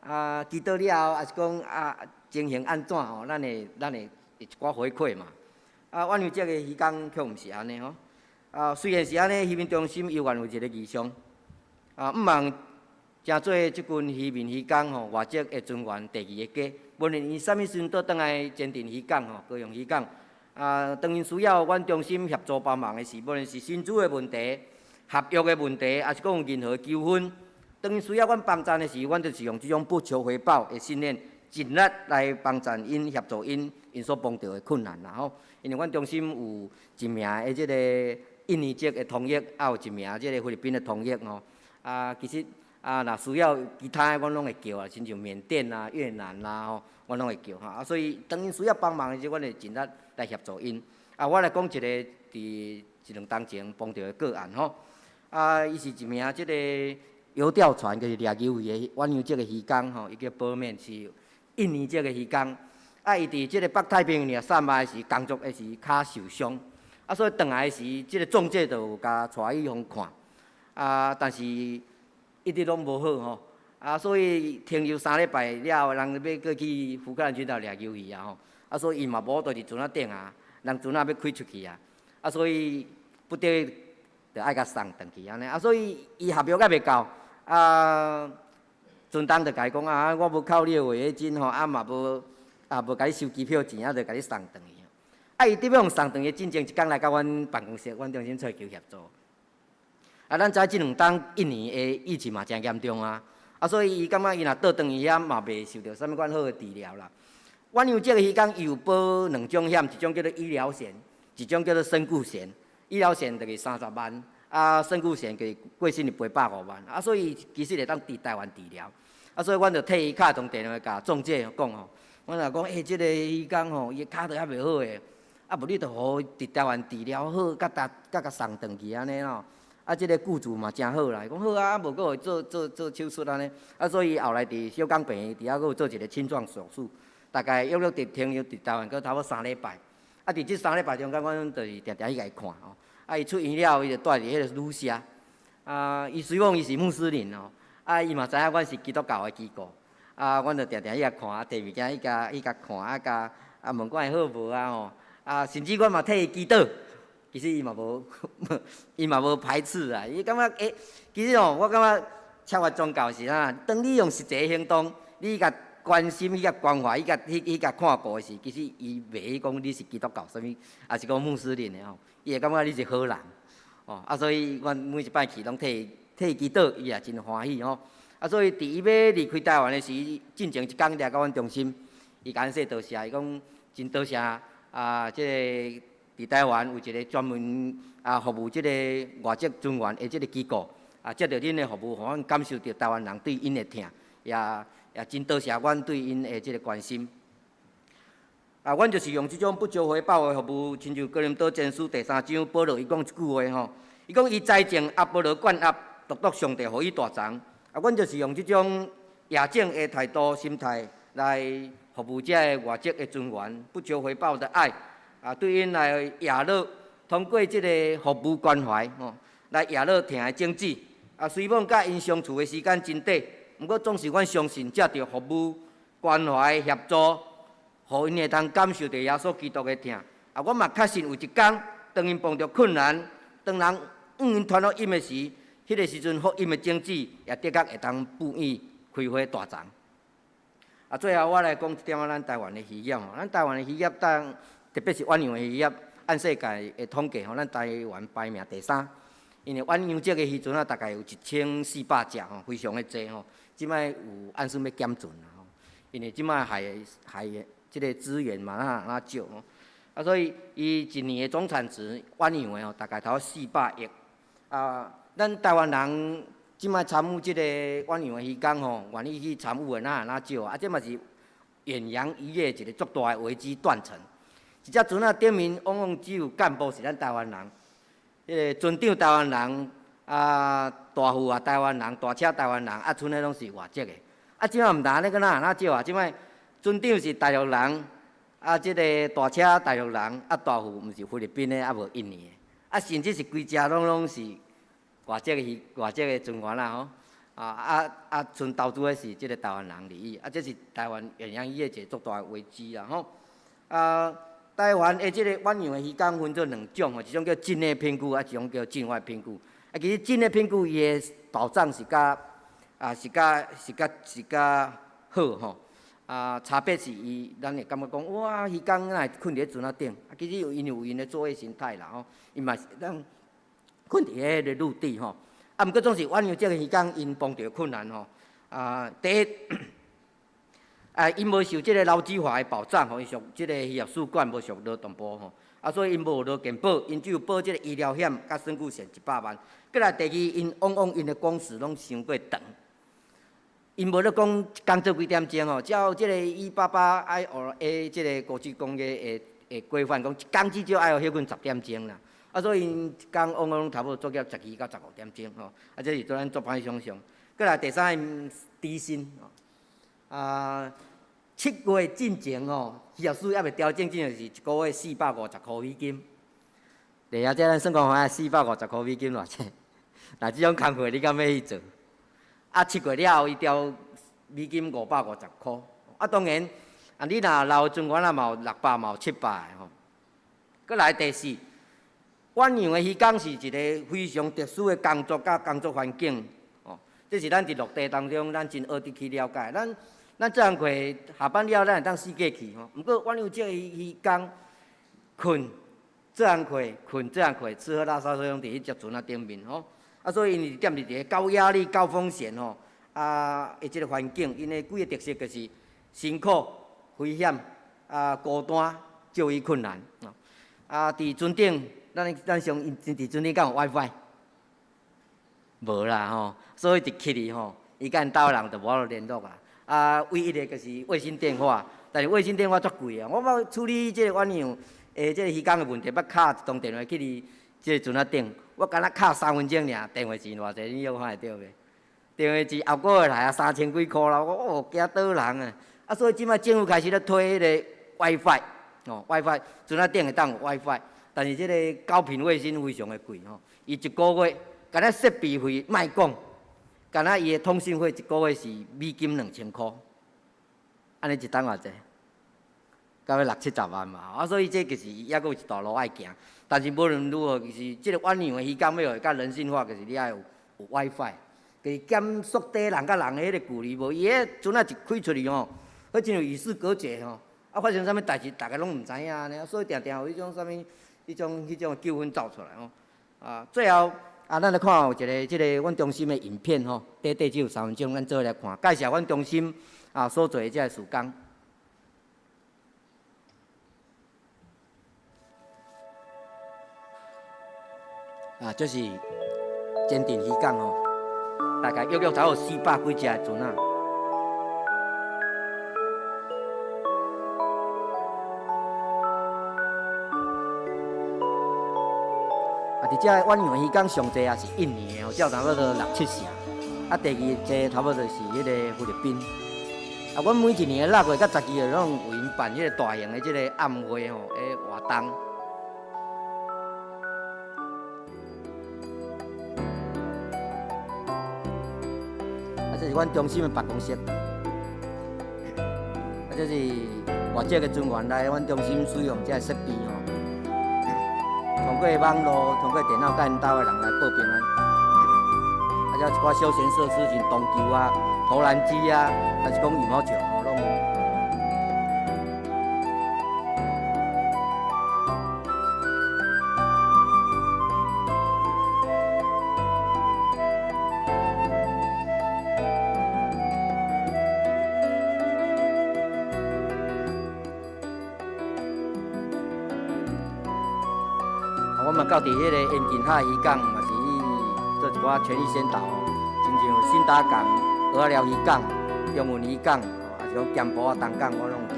啊祈禱了後，抑是講啊情形按怎吼，咱會一寡回饋嘛。啊，阮有這個漁工卻毋是按呢吼。啊，雖然是按呢，漁民中心猶原有一個異象。啊，毋茫成做這群漁民漁工吼，外籍的船員第二个家，無論𪜶啥物時陣倒轉來前鎮漁港吼，高雄漁港。啊，當𪜶需要阮中心協助幫忙的時，無論是薪資的問題、合約的問題，抑是講有任何糾紛，當𪜶需要阮幫贊的時，阮就是用這種不求回報的信念，盡力來幫贊𪜶、協助𪜶𪜶所碰著的困難啦吼。因為阮中心有一名的這個印尼籍的通譯，也有一名這個菲律賓的通譯吼。啊，其實啊，若需要其他的，阮攏會叫啊，親像緬甸啊、越南啦吼，阮攏會叫吼。啊，所以當𪜶需要幫忙的時，阮會盡力來協助𪜶。啊，我來講一個佇一兩冬前碰著的個案吼。啊，伊是一名這個遊釣船，就是掠魷魚的遠洋籍的漁工吼，伊叫保免是印尼籍的漁工。啊，伊佇這個北太平洋掠網的時，工作的時跤受傷。啊，所以轉來的時，這個中介就有共帶去予看。啊，但是一直攏無好吼。啊，所以停留3禮拜了後，人欲閣去福克蘭群島掠魷魚啊吼。啊，所以伊嘛無法度佇船仔頂啊，人船仔欲開出去啊。啊，所以不得就愛共送轉去按呢。啊，所以伊合約猶未到，啊，船東就共伊講啊，我無扣你的違約金吼，啊嘛無啊無共你收機票錢，啊就共你送轉去。啊，伊佇欲予送轉去進前一工來到阮辦公室，阮中心揣求協助。啊，咱知這兩冬印尼的疫情嘛誠嚴重啊，啊，所以伊感覺伊若倒轉去遐嘛袂受著啥物款好的治療啦。遠洋這個漁工伊有保兩種險，一種叫做醫療險，一種叫做身故險。醫療險就是30萬，啊，身故險就是過身是賠150萬。啊，所以其實會當佇台灣治療。啊，所以阮就替伊敲通電話共中介講吼，阮就講，欸，這個漁工吼，伊跤都猶袂好的，啊，無你就予伊佇台灣治療好，佮搭佮共送轉去按呢吼。啊，這個僱主嘛誠好啦，伊講好啊，啊無閣予伊做做做手術按呢，啊，所以後來佇小港病院佇遐閣有做一個清創手術，大概約略佇停留佇台灣閣差不多三禮拜。啊，佇這三禮拜中間，阮就是定定去共伊看吼。啊，伊出院了後，伊就蹛佇彼個旅社。啊，伊雖講伊是穆斯林哦，啊，伊嘛知影阮是基督教的機構。啊，阮就定定去共看，啊，提物件去共去共看，啊，共啊問看伊好無啊吼。啊，甚至阮嘛替伊祈禱。其實伊嘛無，伊嘛無排斥啊。伊感覺欸，其實吼，我感覺超越宗教是啥？當你用實際行動，你共關心、去共關懷、去共去去共看顧的時，其實伊袂去講你是基督教啥物，抑是講穆斯林的吼，伊會感覺你是好人，哦，啊，所以阮每一擺去攏替伊替伊祈禱，伊也真歡喜吼。啊，所以佇伊欲離開台灣的時，進前一工來到阮中心，伊共阮說多謝，伊講真多謝啊，這個佇台灣有一個專門啊服務這個外籍船員的這個機構，啊，藉著恁的服務，予阮感受著台灣人對𪜶的疼，也也真多謝阮對𪜶的這個關心。啊，阮就是用這種不求回報的服務，親像哥林多前書第三章，保羅伊講一句話吼，伊講伊栽種，亞波羅灌壓，獨獨上帝予伊大欉。啊，阮就是用這種野種的態度、心態來服務這个外籍的船員，不求回報的愛，啊，對𪜶來掖樂，通過這個服務關懷，吼，來掖樂疼的種子。啊，雖罔佮𪜶相處的時間真短，毋過總是阮相信，藉著服務、關懷、協助，予𪜶會當感受著耶穌基督的疼。啊，阮嘛確信有一天，當𪜶碰著困難，當人向𪜶傳福音的時，彼個時陣福音的種子也的確會當哺育開花大欉。啊，最後我來講一點仔咱台灣的漁業吼，咱台灣的漁業當特別是遠洋的漁業，按世界的統計吼，咱台灣排名第三。因為遠洋隻的漁船仔，大概有1400隻吼，非常的濟吼。這擺有按算欲減船啦吼，因為這擺海的這个資源嘛，若若少吼。啊，所以伊一年的總產值遠洋的吼，大概頭400億。啊，咱台灣人這擺參與這個遠洋的漁工吼，願意去參與的哪若少啊？這嘛是遠洋漁業一個足大的危機斷層。一隻船仔頂面往往只有幹部是咱台灣人，彼个船長台灣人，啊大副也台灣人，大車台灣人，啊賰的攏是外籍的。啊，這擺毋但按呢，閣哪若少啊？這擺船長是大陸人，啊這个大車大陸人，啊大副毋是菲律賓的，啊無印尼的，啊甚至是規隻攏是外籍的漁外籍的船員啦吼。啊啊啊！賰投資的是這个台灣人而已，啊這是台灣遠洋漁業一個足大的危機啦吼。啊，台灣的這个遠洋的漁工分做兩種吼，一種叫境內聘僱，啊一種叫境外聘僱。啊，其實境內聘僱伊的保障是較啊是較是較是較好吼。啊，差別是伊，咱會感覺講哇，漁工哪會睏佇咧船仔頂？啊，其實有𪜶有𪜶的作業形態啦吼，伊嘛是會當睏佇彼个陸地吼。啊，毋過總是遠洋這个漁工，𪜶碰著困難吼。啊，第一，啊，𪜶無受這个勞基法的保障吼，伊屬這个漁業主管，無屬勞動部吼。啊，所以𪜶無勞健保，𪜶只有保這个醫療險佮身故險100萬。過來第二，𪜶往往𪜶的工時攏傷過長。𪜶無咧講一工做幾點鐘吼，照這个188 ILA 這个國際公約的規範，講一工至少愛予歇睏10點鐘啦。啊，所以𪜶一工往往攏差不多做到12到15點鐘吼。啊，這是對咱足歹想像。過來第三，低薪吼。啊，7月進前吼，漁業署猶未調整進前是一个月450箍美金。對啊，這咱算看看450箍美金偌濟？若這種工課你敢欲去做？啊，7月了後，伊調美金550箍。啊，當然，啊，你若老船員啊，嘛有600，嘛有700的吼。閣來第四，遠洋的漁工是一个非常特殊的工作佮工作環境，哦，這是咱佇陸地當中，咱真學得去了解。咱做工課下班了後，咱會當四界去吼。毋過遠洋這个漁工，睏做工課，睏做工課，吃喝拉撒睡攏佇彼隻船仔頂面吼。啊，所以𪜶是踮佇一个高壓力、高風險吼，啊，的這个環境，𪜶的幾个特色就是辛苦、危險、啊孤單、就醫困難。啊，佇船頂，咱上佇船頂敢有 WiFi？無啦吼，所以一起去吼，伊佮𪜶兜人就無法度聯絡啊。啊，唯一的就是衛星電話，但是衛星電話足貴啊。我捌處理這个遠洋的這个漁工的問題，捌敲一通電話去伊這个船仔頂，我敢若敲3分鐘爾，電話錢偌濟，你有看會著袂？電話錢後個月來啊三千幾箍啦，我哦驚倒人啊！啊，所以這擺政府開始咧推彼个 WiFi，哦，WiFi 船仔頂會當有 WiFi，但是這个高頻衛星非常的貴吼，伊一个月敢若設備費莫講，敢若伊的通訊費一个月是美金2000箍，按呢一冬偌濟？到欲六七十萬嘛，啊，所以這其實猶閣有一大路愛行。但是無論如何，其實這个遠洋的漁工欲予會較人性化，就是你愛有 WiFi，就是減縮短人佮人的彼个距離。無伊彼船仔一開出去吼，彼親像與世隔絕吼，啊，發生啥物代誌，逐个攏毋知影按呢，所以定定有彼種啥物，彼種糾紛走出來吼。啊，最後啊，咱來看有一个這个阮中心的影片吼，短短只有3分鐘，咱做伙來看，介紹阮中心啊所做的這个事工。啊，這是前鎮漁港哦，大概約約差不多400幾隻的船仔。啊，佇這遠洋漁港上濟也是印尼的哦，佔差不多六七成。啊，第二濟差不多就是彼个菲律賓。啊，阮每一年的6月佮12月，攏有𪜶辦彼个大型的這个暗會吼的活動。啊，這是阮中心的辦公室。啊，這是外籍的船員來阮中心使用這个設備吼，通過網路、通過電腦，佮𪜶兜的人來報平安。啊，這一寡休閒設施，像盪球啊、投籃機啊，還是講羽毛球吼，攏有。啊，我嘛到佇彼个延近海漁港，嘛是去做一寡權益宣導，親像新達港、蚵仔寮漁港、中雲漁港，抑是講咸埔啊、東港，我攏有去。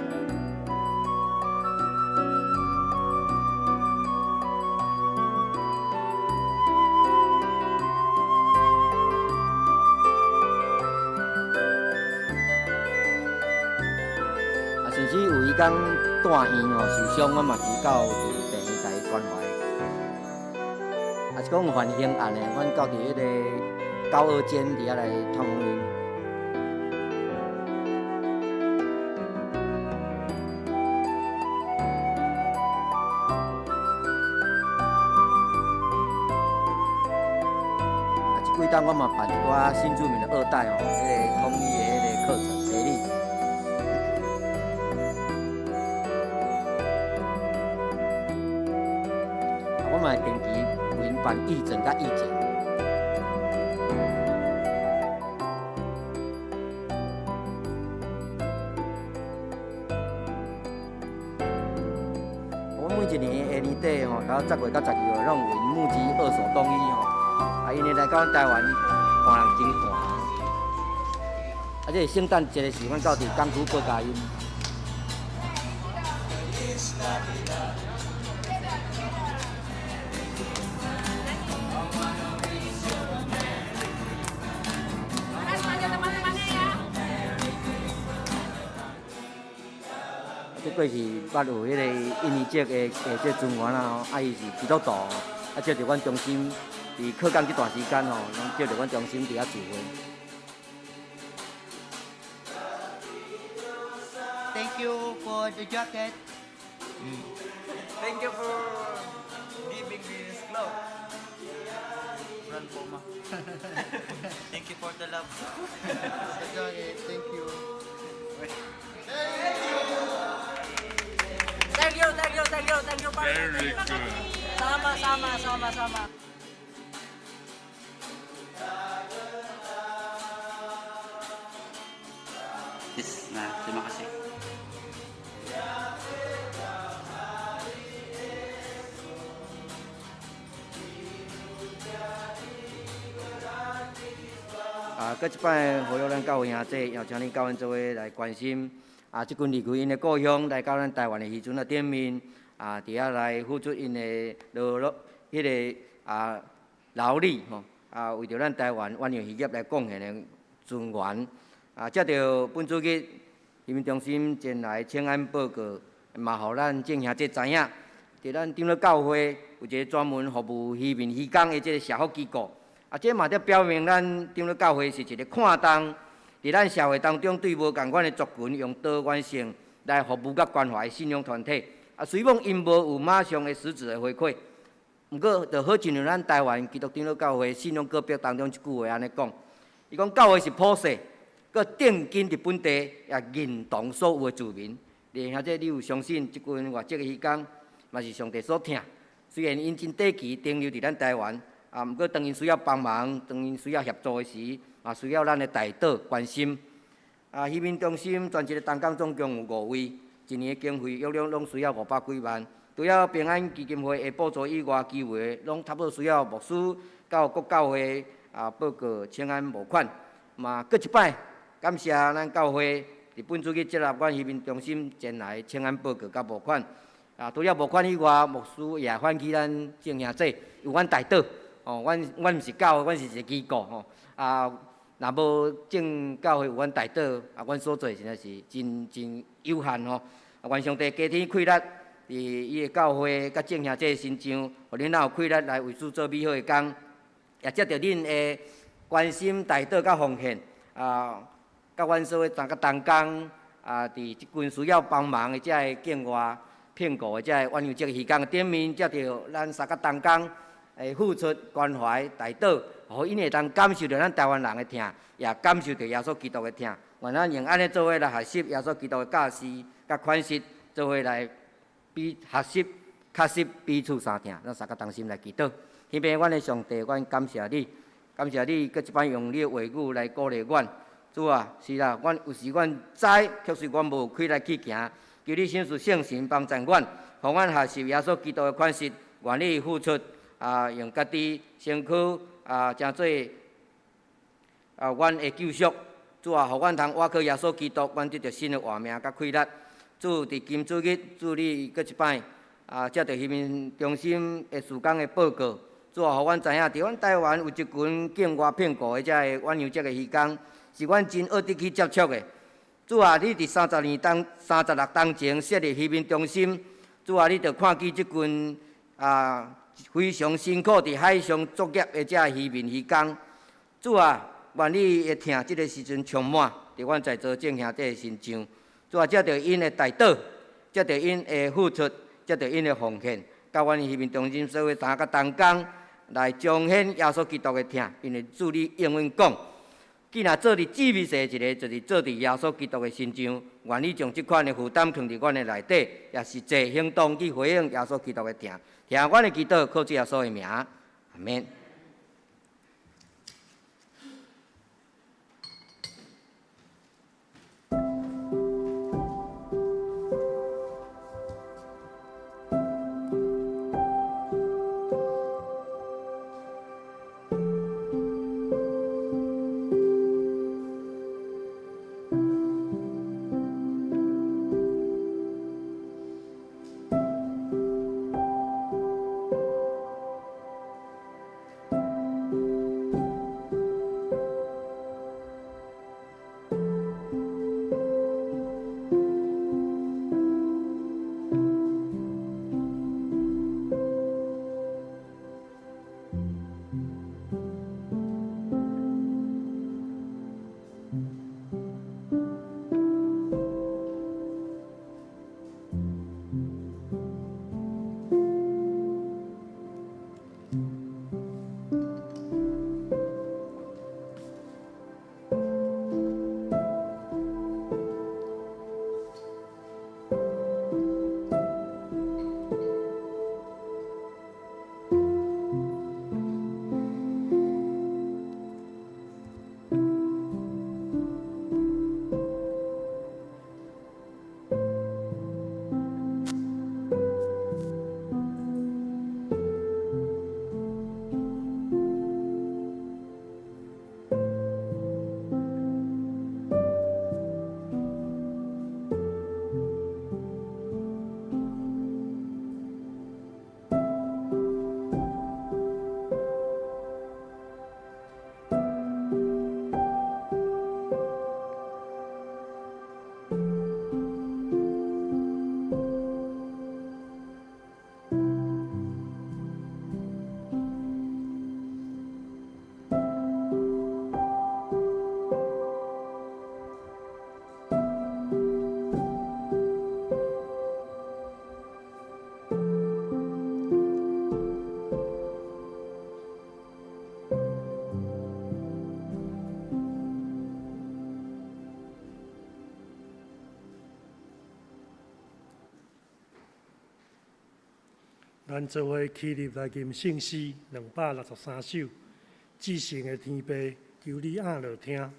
啊，甚至有漁工住院吼受傷，我嘛是到佇病院共伊關懷。啊，是講有犯刑案的，阮到佇彼个九二監佇遐來探訪𪜶。啊，這幾冬我嘛辦一寡新住民的二代吼，彼个統一的彼个課程培力。啊，我嘛會定期為𪜶辦義診佮義檢。我每一年的年底吼，到10月到12月，攏有為𪜶募集二手冬衣吼。啊，𪜶會來到阮台灣看人真寒。啊，這個聖誕節的時，阮到佇港區報佳音。這過去捌有彼個印尼籍的這船員啦吼，啊，伊是基督徒，啊，借著阮中心佇靠港這段時間吼，攏借著阮中心佇遐聚會。 Thank you for the jacket. Thank you for giving this glove. Run Puma. Thank you for the love. The jacket, thank you. Thank you, thank you, thank you, thank you, partner. Very good. Sama, sama, sama, sama. Yes, nah, terima kasih. 啊，閣一擺呼籲咱教會兄弟，邀請恁佮阮做伙來關心啊，這群離開𪜶的故鄉來到咱台灣的漁船仔頂面，啊，佇遐來付出𪜶的勞碌，彼个啊勞力吼，啊，為著咱台灣遠洋漁業來貢獻的船員，啊，藉著本主日移民中心前來請安報告，嘛，予咱眾兄弟知影，佇咱長老教會有一個專門服務漁民漁工的這个社福機構。啊，這嘛佇表明咱長老教會是一個看重佇咱社會當中對無仝款的族群用多元性來服務佮關懷的信仰團體。啊，雖罔𪜶無有馬上的實質的回饋，毋過就好親像咱台灣基督長老教會信仰告白當中一句話按呢講，伊講教會是普世，閣奠根佇本地，也認同所有的住民。你兄弟，你有相信這群外籍的漁工，嘛是上帝所疼？雖然𪜶真短期停留佇咱台灣。啊，毋過當𪜶需要幫忙，當𪜶需要協助的時，嘛需要咱的代禱關心。啊，漁民中心全一个東港總共有五位，一年的經費約略攏需要500幾萬。除了平安基金會的補助以外，其餘的攏差不多需要牧師到各教會啊報告請安募款。嘛，閣一擺感謝咱教會佇本主日接納阮漁民中心前來請安報告佮募款。啊，除了募款以外，牧師也喚起咱眾兄弟有阮代禱。哦，阮毋是教會，阮是一個機構吼。啊，若無眾教會有阮代禱，啊，阮所做的實在是真真有限吼。啊，願上帝加添氣力，佇伊的教會佮眾兄弟身上，予恁若有氣力來為主做美好的工，也藉著恁的關心、代禱佮奉獻，啊，佮阮所有三個同工，啊，佇這群需要幫忙的這个境外騙顧的這个遠洋籍漁工的頂面，藉著咱三個同工會付出關懷、代禱，予𪜶會當感受著咱台灣人的疼，也感受著耶穌基督的疼。願咱用按呢做伙來學習耶穌基督的教示佮款式，做伙來彼學習、確實彼此相疼。咱三個同心來祈禱。天父，阮的上帝，阮感謝你，感謝你閣這擺用你的話語來鼓勵阮。主啊，是啦，阮有時阮知，確實阮無氣力去行，求你親自聖神幫助阮，予阮學習耶穌基督的款式，願意付出啊，用家己身軀啊，成做啊，阮的救贖。主啊，予阮通倚靠耶穌基督，阮得著新的活命佮氣力。主佇金主日，主你閣一擺啊，接著漁民中心的事工的報告。主啊，予阮知影，佇阮台灣有一群境外騙顧的遮個遠洋這个漁工，是阮真惡得去接觸的。主啊，你佇30年當36冬前設立漁民中心，主啊，你著看見這群啊非常辛苦佇海上作業的遮漁民漁工。主啊，願你的疼這个時陣充滿佇阮在座眾兄弟的身上。主啊，藉著𪜶的代禱，藉著𪜶的付出，藉著𪜶的奉獻，佮阮漁民中心所有三個同工來彰顯耶穌基督的疼，因為主你應允講，既若做佇至微細一个，就是做佇耶穌基督的身上，願你將這款的負擔囥佇阮的內底，也實際行動去回應耶穌基督的疼。聽阮的祈禱，靠主耶穌的名，阿們。咱做伙起立來吟聖詩263首，至聖的天父，求你按落聽。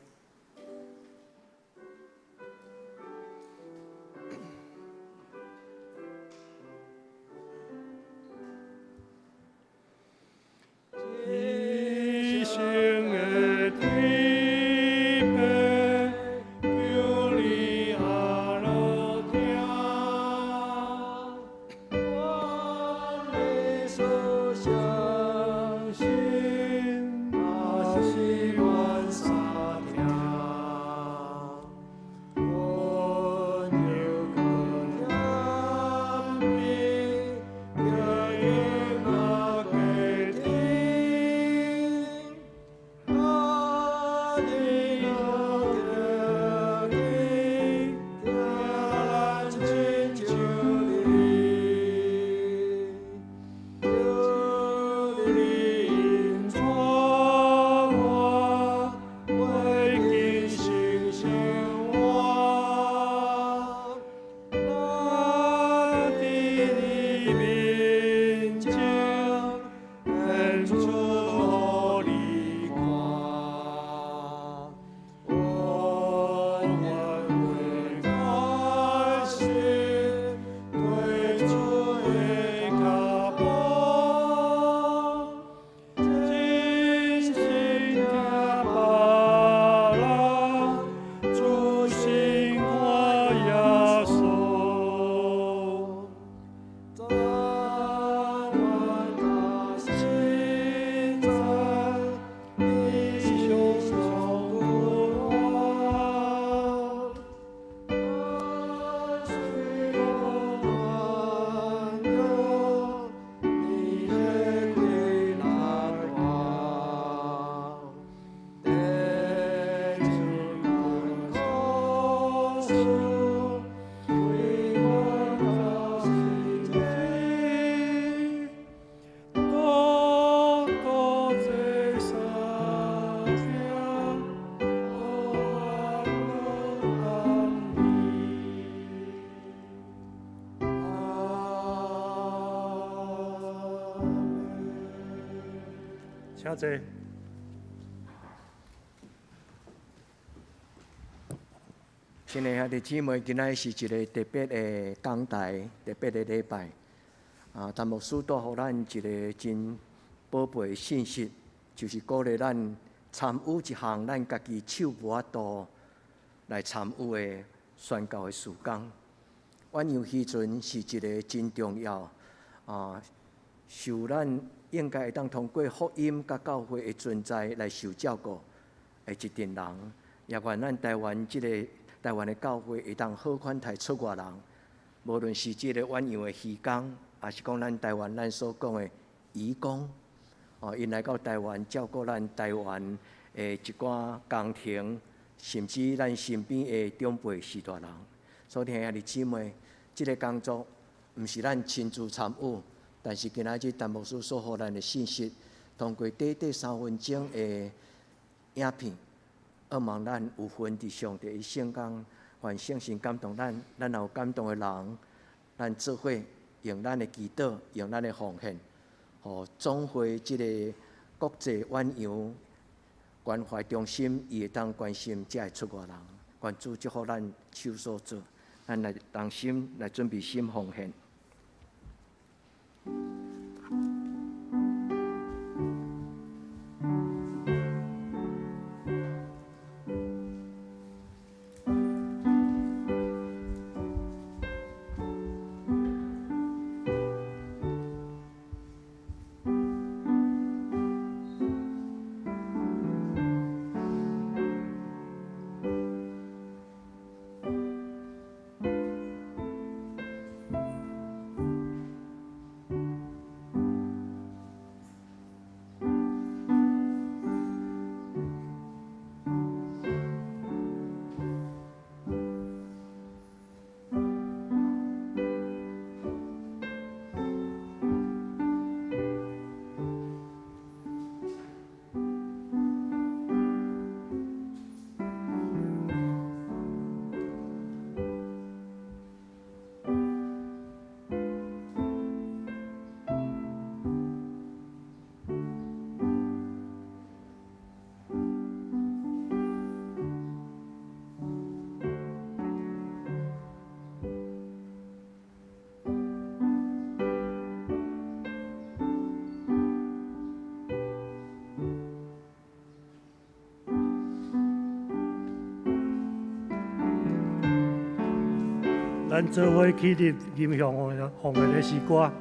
至聖的天父，求你阿落聽，阮的所相信，也是阮所聽。請坐。親愛兄弟姊妹，今仔是一個特別的講台，特別的禮拜。啊，陳牧師帶予咱一個真寶貝的信息，就是鼓勵咱參與一項咱家己手無法度來參與的宣教的事工。遠洋漁船是一個真重要啊，受咱應該會當通過福音佮教會的存在來受照顧的一群人，也願咱台灣這個台灣的教會會當好款待出外人，無論是這個遠洋的漁工，抑是講咱台灣咱所講的移工，哦，𪜶來到台灣照顧咱台灣的一寡家庭，甚至咱身邊的長輩序大人。所以兄弟姊妹，這個工作毋是咱親自參與，但是今仔日陳牧師所予咱的信息，通過短短3分鐘的影片，希望咱有份佇上帝的聖工，願聖神感動咱，咱若有感動的人，咱做伙用咱的祈禱，用咱的奉獻，予總會這個國際遠洋關懷中心，伊會當關心遮的出外人，願主祝福咱手所做，咱來同心來準備心奉獻。咱做伙起立，吟誦奉獻的詩歌。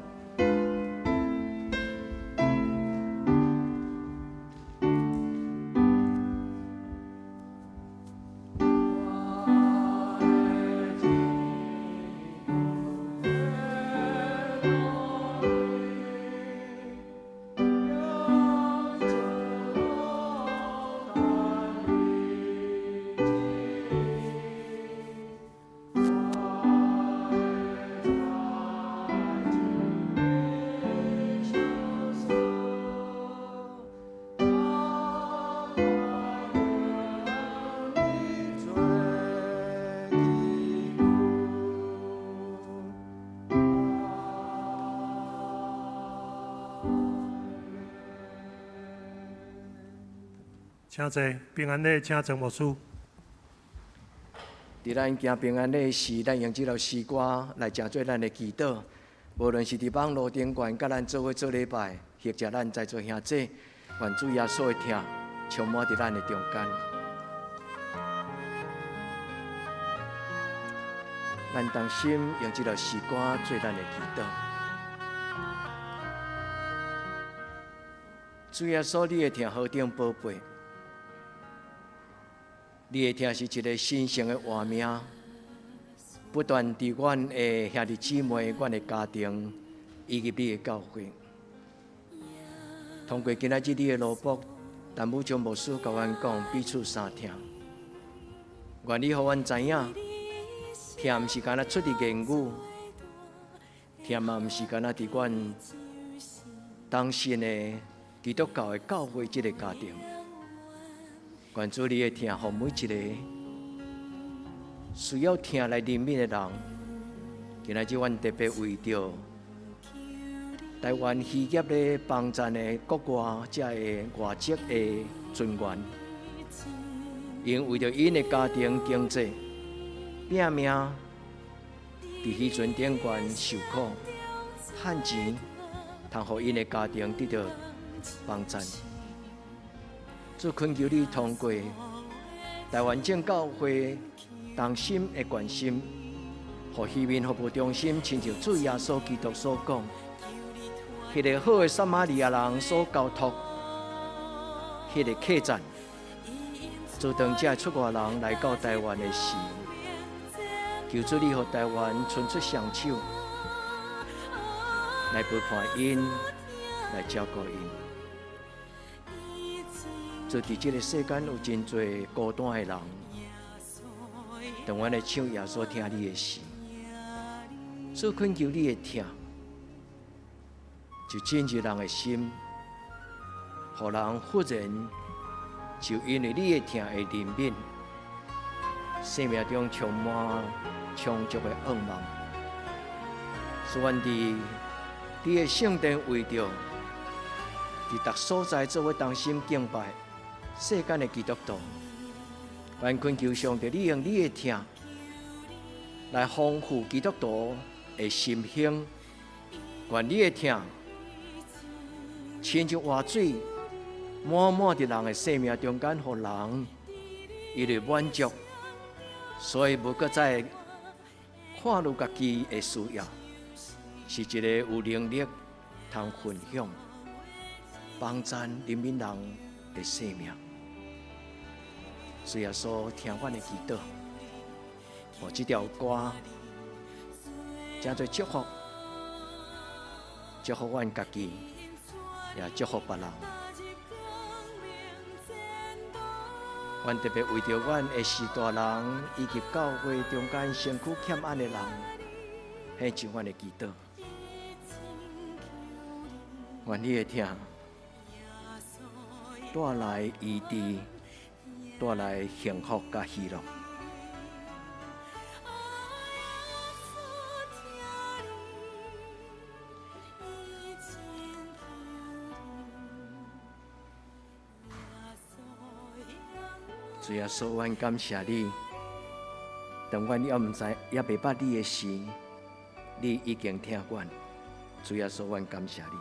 請坐，平安禮，請曾牧師。佇咱行平安禮時，咱用這首詩歌來成做咱的祈禱。無論是佇網路頂懸，佮咱做伙做禮拜，或者咱在座兄弟，願主耶穌的疼充滿佇咱的中間。咱同心用這首詩歌做咱的祈禱。主耶穌，你的疼何等寶貝！你的疼是一個神聖的活命，不斷佇阮的兄弟姊妹、阮的家庭以及你的教會。通過今仔日你的奴僕，陳武章牧師共阮講彼此相疼。願你予阮知影，疼毋是干焦出佇言語，疼嘛毋是干焦佇阮當信的基督教的教會這個家庭。願主你的疼，予每一個需要疼來憐憫的人，今仔日阮特別為著台灣漁業咧幫贊的國外遮的外籍的船員，𪜶為著𪜶的家庭經濟，拼命佇漁船頂懸受苦，趁錢，通予𪜶的家庭得著幫贊。主懇求你通過台灣正教會同心的關心，予漁民服務中心，親像主耶穌基督所講，彼個好的撒瑪利亞人所交託，彼個客棧，就當這出外人來到台灣的時，求主你予台灣伸出雙手來陪伴𪜶，來照顧𪜶。就佇這个世間有真濟孤單的人，當阮咧唱耶穌疼你的時，主懇求你的疼，就進入人的心，予人忽然就因為你的疼會憐憫，生命中充滿充足的盼望。所以，阮佇你的聖殿為著，佇逐所在做伙同心敬拜世間的基督徒，阮懇求上帝，你用你的疼來豐富基督徒的心胸，願你的疼親像活水，滿滿佇人的生命中間，予人因為滿足，所以無閣再看慮家己的需要，是一个有能力通分享、幫贊憐憫人的生命。主耶穌聽阮的祈禱，予這條歌成做祝福，祝福阮家己，也祝福別人。阮特別為著阮的序大人以及教會中間身軀欠按的人，獻上阮的祈禱。願你的疼帶來醫治，帶來幸福佮喜樂。主耶穌，阮感謝你。當阮猶毋知、猶袂捌你的時，你已經疼阮。主耶穌，阮感謝你。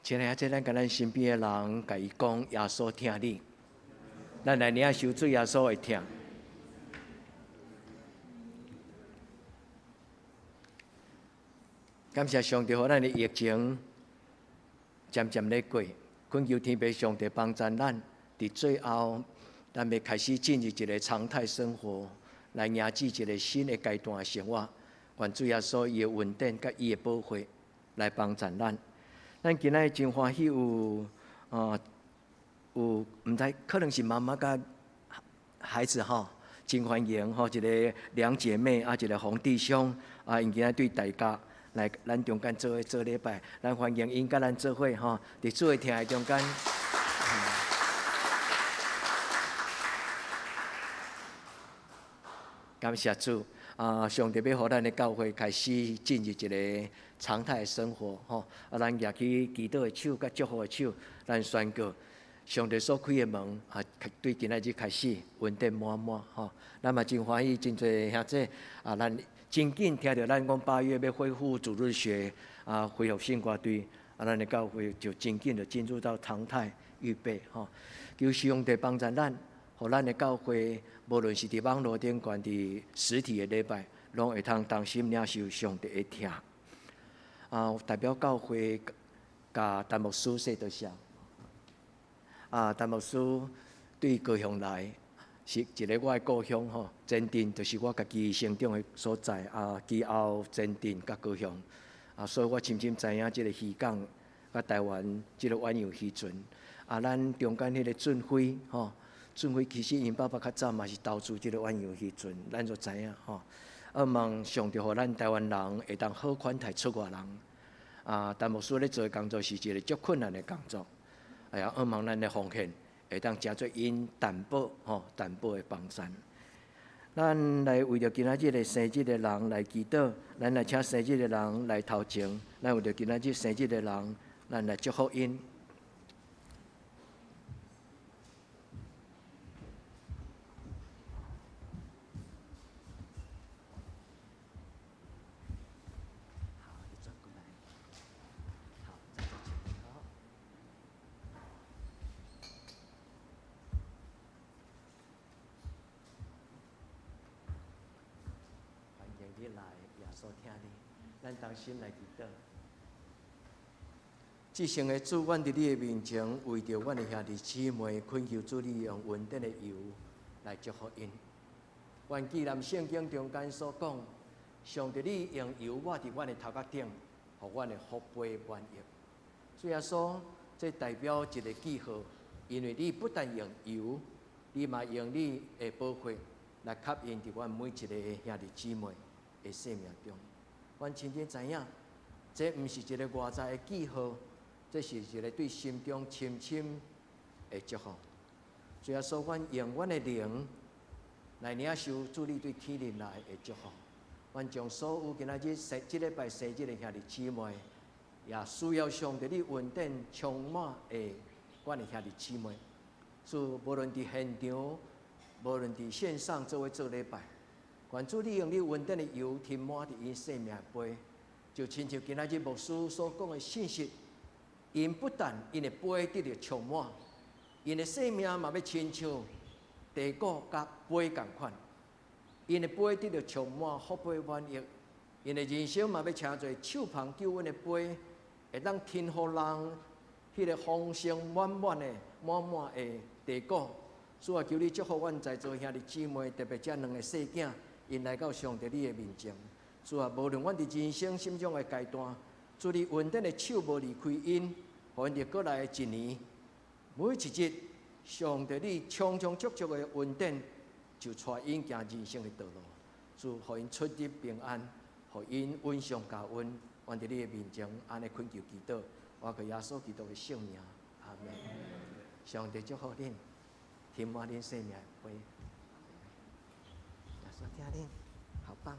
親愛的，咱共咱身邊的人，共伊講耶穌疼你。咱來領受主耶穌的疼。感謝上帝，予咱的疫情漸漸咧過，懇求天父上帝幫助咱，佇最後，咱欲開始進入一个常態生活，來迎接一个新的階段的生活。願主耶穌伊的恩典佮伊的保護來幫助咱。咱今仔日真歡喜有啊，有毋知可能是媽媽佮孩子吼，真歡迎吼一个兩姐妹啊，一个洪弟兄啊，𪜶今仔對大家來咱中間做伙做禮拜，咱歡迎𪜶佮咱做伙吼，佇主的疼的中間。感謝主啊！上帝欲予咱的教會開始進入一个常態的生活吼。啊，咱舉起祈禱的手佮祝福的手，咱宣告上帝所開的門啊，對今仔日開始恩典滿滿吼。咱嘛真歡喜，真濟兄弟啊，咱真緊聽著咱講8月欲恢復主日學啊，恢復聖歌隊啊，咱的教會就真緊就進入到常態預備吼。求上帝幫助咱，予咱的教會，無論是佇網路頂懸，佇實體的禮拜，攏會通同心領受上帝的疼。啊，代表教會共陳牧師說多謝。啊，陳牧師對高雄來，是一个我的故鄉吼，前鎮就是我家己成長的所在啊，基後前鎮佮高雄啊，所以我深深知影這个漁港佮台灣這个遠洋漁船啊，咱中間彼个俊輝吼，俊輝其實𪜶爸爸較早嘛是投資這个遠洋漁船，咱就知影吼。啊，望上帝予咱台灣人會當好款待出外人啊，陳牧師咧做的工作是一个足困難的工作，哎呀，向望咱的奉獻會當成做𪜶擔保吼，擔保的房產。咱來為著今仔日的生日的人來祈禱，咱來請生日的人來頭前，咱為著今仔日生日的人，咱來祝福𪜶。好，你轉過來。好，站在前面好。歡迎你來，耶穌疼你，咱同心來祈禱。至聖的主，阮佇你的面前，為著阮的兄弟姊妹，懇求主你用恩典的油來祝福𪜶。願紀念聖經中間所講，上帝你用油抹佇阮的頭殼頂，予阮的福杯滿溢。主耶穌，這代表一個記號，因為你不但用油，你嘛用你的寶血來吸引佇阮每一個兄弟姊妹的生命中。阮深深知影，這毋是一個外在的記號，這是一個對心中深深的祝福。主耶穌，阮用阮的靈來領受主你對天靈來的祝福。阮將所有今仔日生這禮拜生日的兄弟姊妹，也需要上帝你恩典充滿的阮的兄弟姊妹，主無論佇現場，無論佇線上做伙做禮拜，願主你用你恩典的油添滿佇𪜶生命杯，就親像今仔日牧師所講的信息，𪜶不但𪜶的杯得著充滿，𪜶的生命嘛欲親像地鼓佮杯仝款，𪜶的杯得著充滿，福杯滿溢，𪜶的人生嘛欲成做手捧救恩的杯，會當添予人彼个豐盛滿滿的滿滿的地鼓。主啊，求你祝福阮在座兄弟姊妹，特別這兩个細囝，𪜶來到上帝你的面前。主啊，無論阮佇人生啥物種的階段，主你恩典的手無離開𪜶，予𪜶佇過來的一年，每一日，上帝你充充足足的恩典，就帶𪜶行人生的道路。主，予𪜶出入平安，予𪜶恩上加恩。阮佇你的面前，按呢懇求祈禱，我靠耶穌基督的聖名，阿們。上帝祝福恁，填滿恁生命的杯。耶穌疼恁，好棒！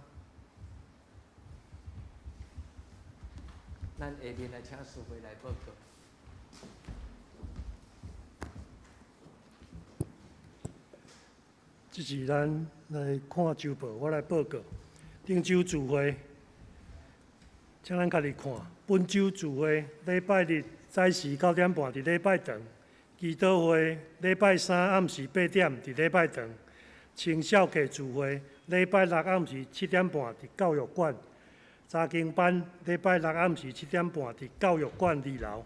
咱下面來請司會來報告。這是咱來看週報，我來報告。頂週聚會，請咱家己看。本週聚會，禮拜日早時9點半佇禮拜堂；祈禱會禮拜三暗時8點佇禮拜堂；青少客聚會禮拜六暗時7點半佇教育館；查經班禮拜六暗時7點半佇教育館二樓；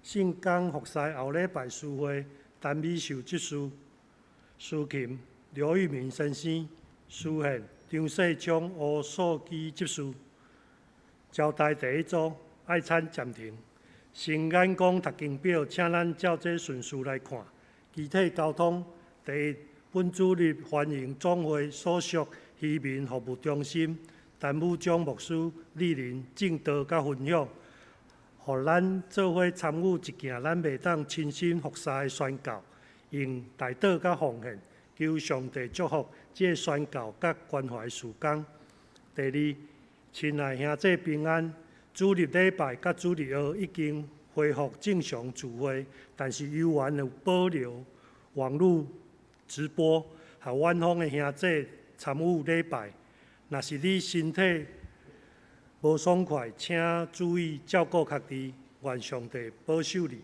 聖工服侍後禮拜司會，陳美秀執事、司琴劉玉明先生、司獻張世聰、吳素基執事。招待第一組愛餐暫停。新眼光讀經表，請咱照這順序來看。具體交通，第一，本主日歡迎總會所屬漁民服務中心陳武章牧師蒞臨證道佮分享，予咱做伙參與一件咱袂當親身服侍的宣教，用代禱佮奉獻，求上帝祝福這个宣教佮關懷事工。第二，親愛兄弟平安，主日禮拜佮主日學已經恢復正常聚會，但是猶原有保留網路直播，予遠方的兄弟參與禮拜。若是你身體無爽快，請注意照顧家己，願上帝保守你。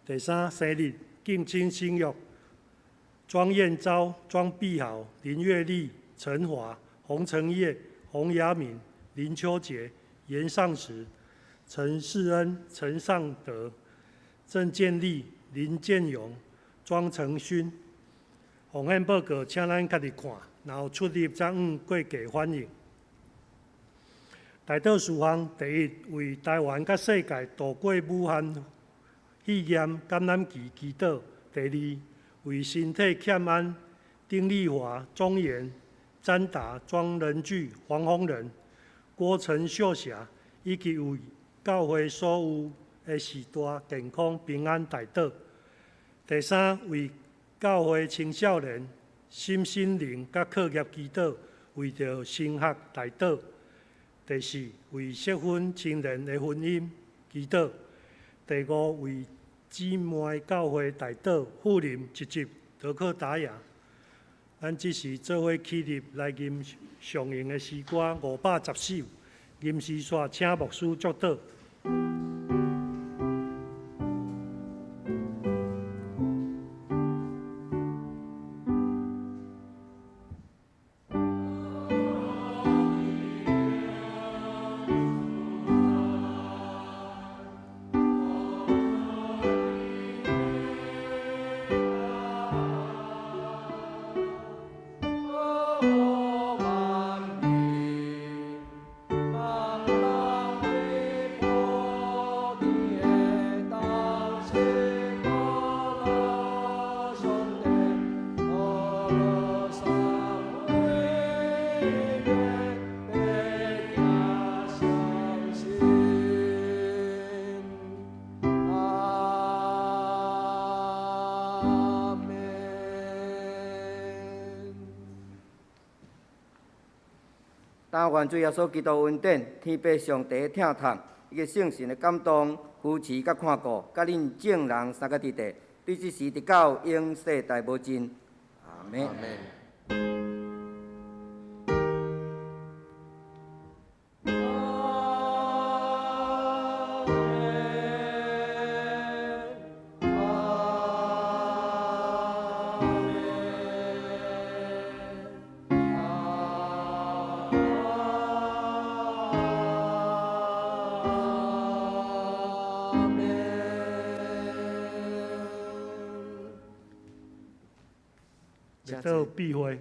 第三，生日敬親新約，莊彥昭、莊碧豪、林月麗、陳華、洪成業、洪雅敏、林秋杰、嚴尚時、陳世恩、陳尚德、鄭建立、林建勇、莊成勳。奉獻報告，請咱家己看，然後出入早晚過價反應。代禱事項：第一，為台灣佮世界度過武漢肺炎感染期祈禱；第二，為身體欠安丁麗華、莊嚴、詹達、莊仁巨、黃宏仁、郭陳秀霞，以及為教會所有的序大健康平安代禱。第三，為教會青少年心身靈佮課業祈禱，為著升學代禱。第四，為適婚青年的婚姻祈禱。第五，為姊妹教會代禱，富林一集德克達雅。咱這時做伙起立來吟上用的詩歌510首，吟詩煞請牧師祝禱。但願主耶穌基督恩典、天父上帝的疼痛，以及聖神的感動、扶持佮看顧，佮恁眾人三个弟弟，對這時直到永世代無盡。阿們。阿們。到閉會。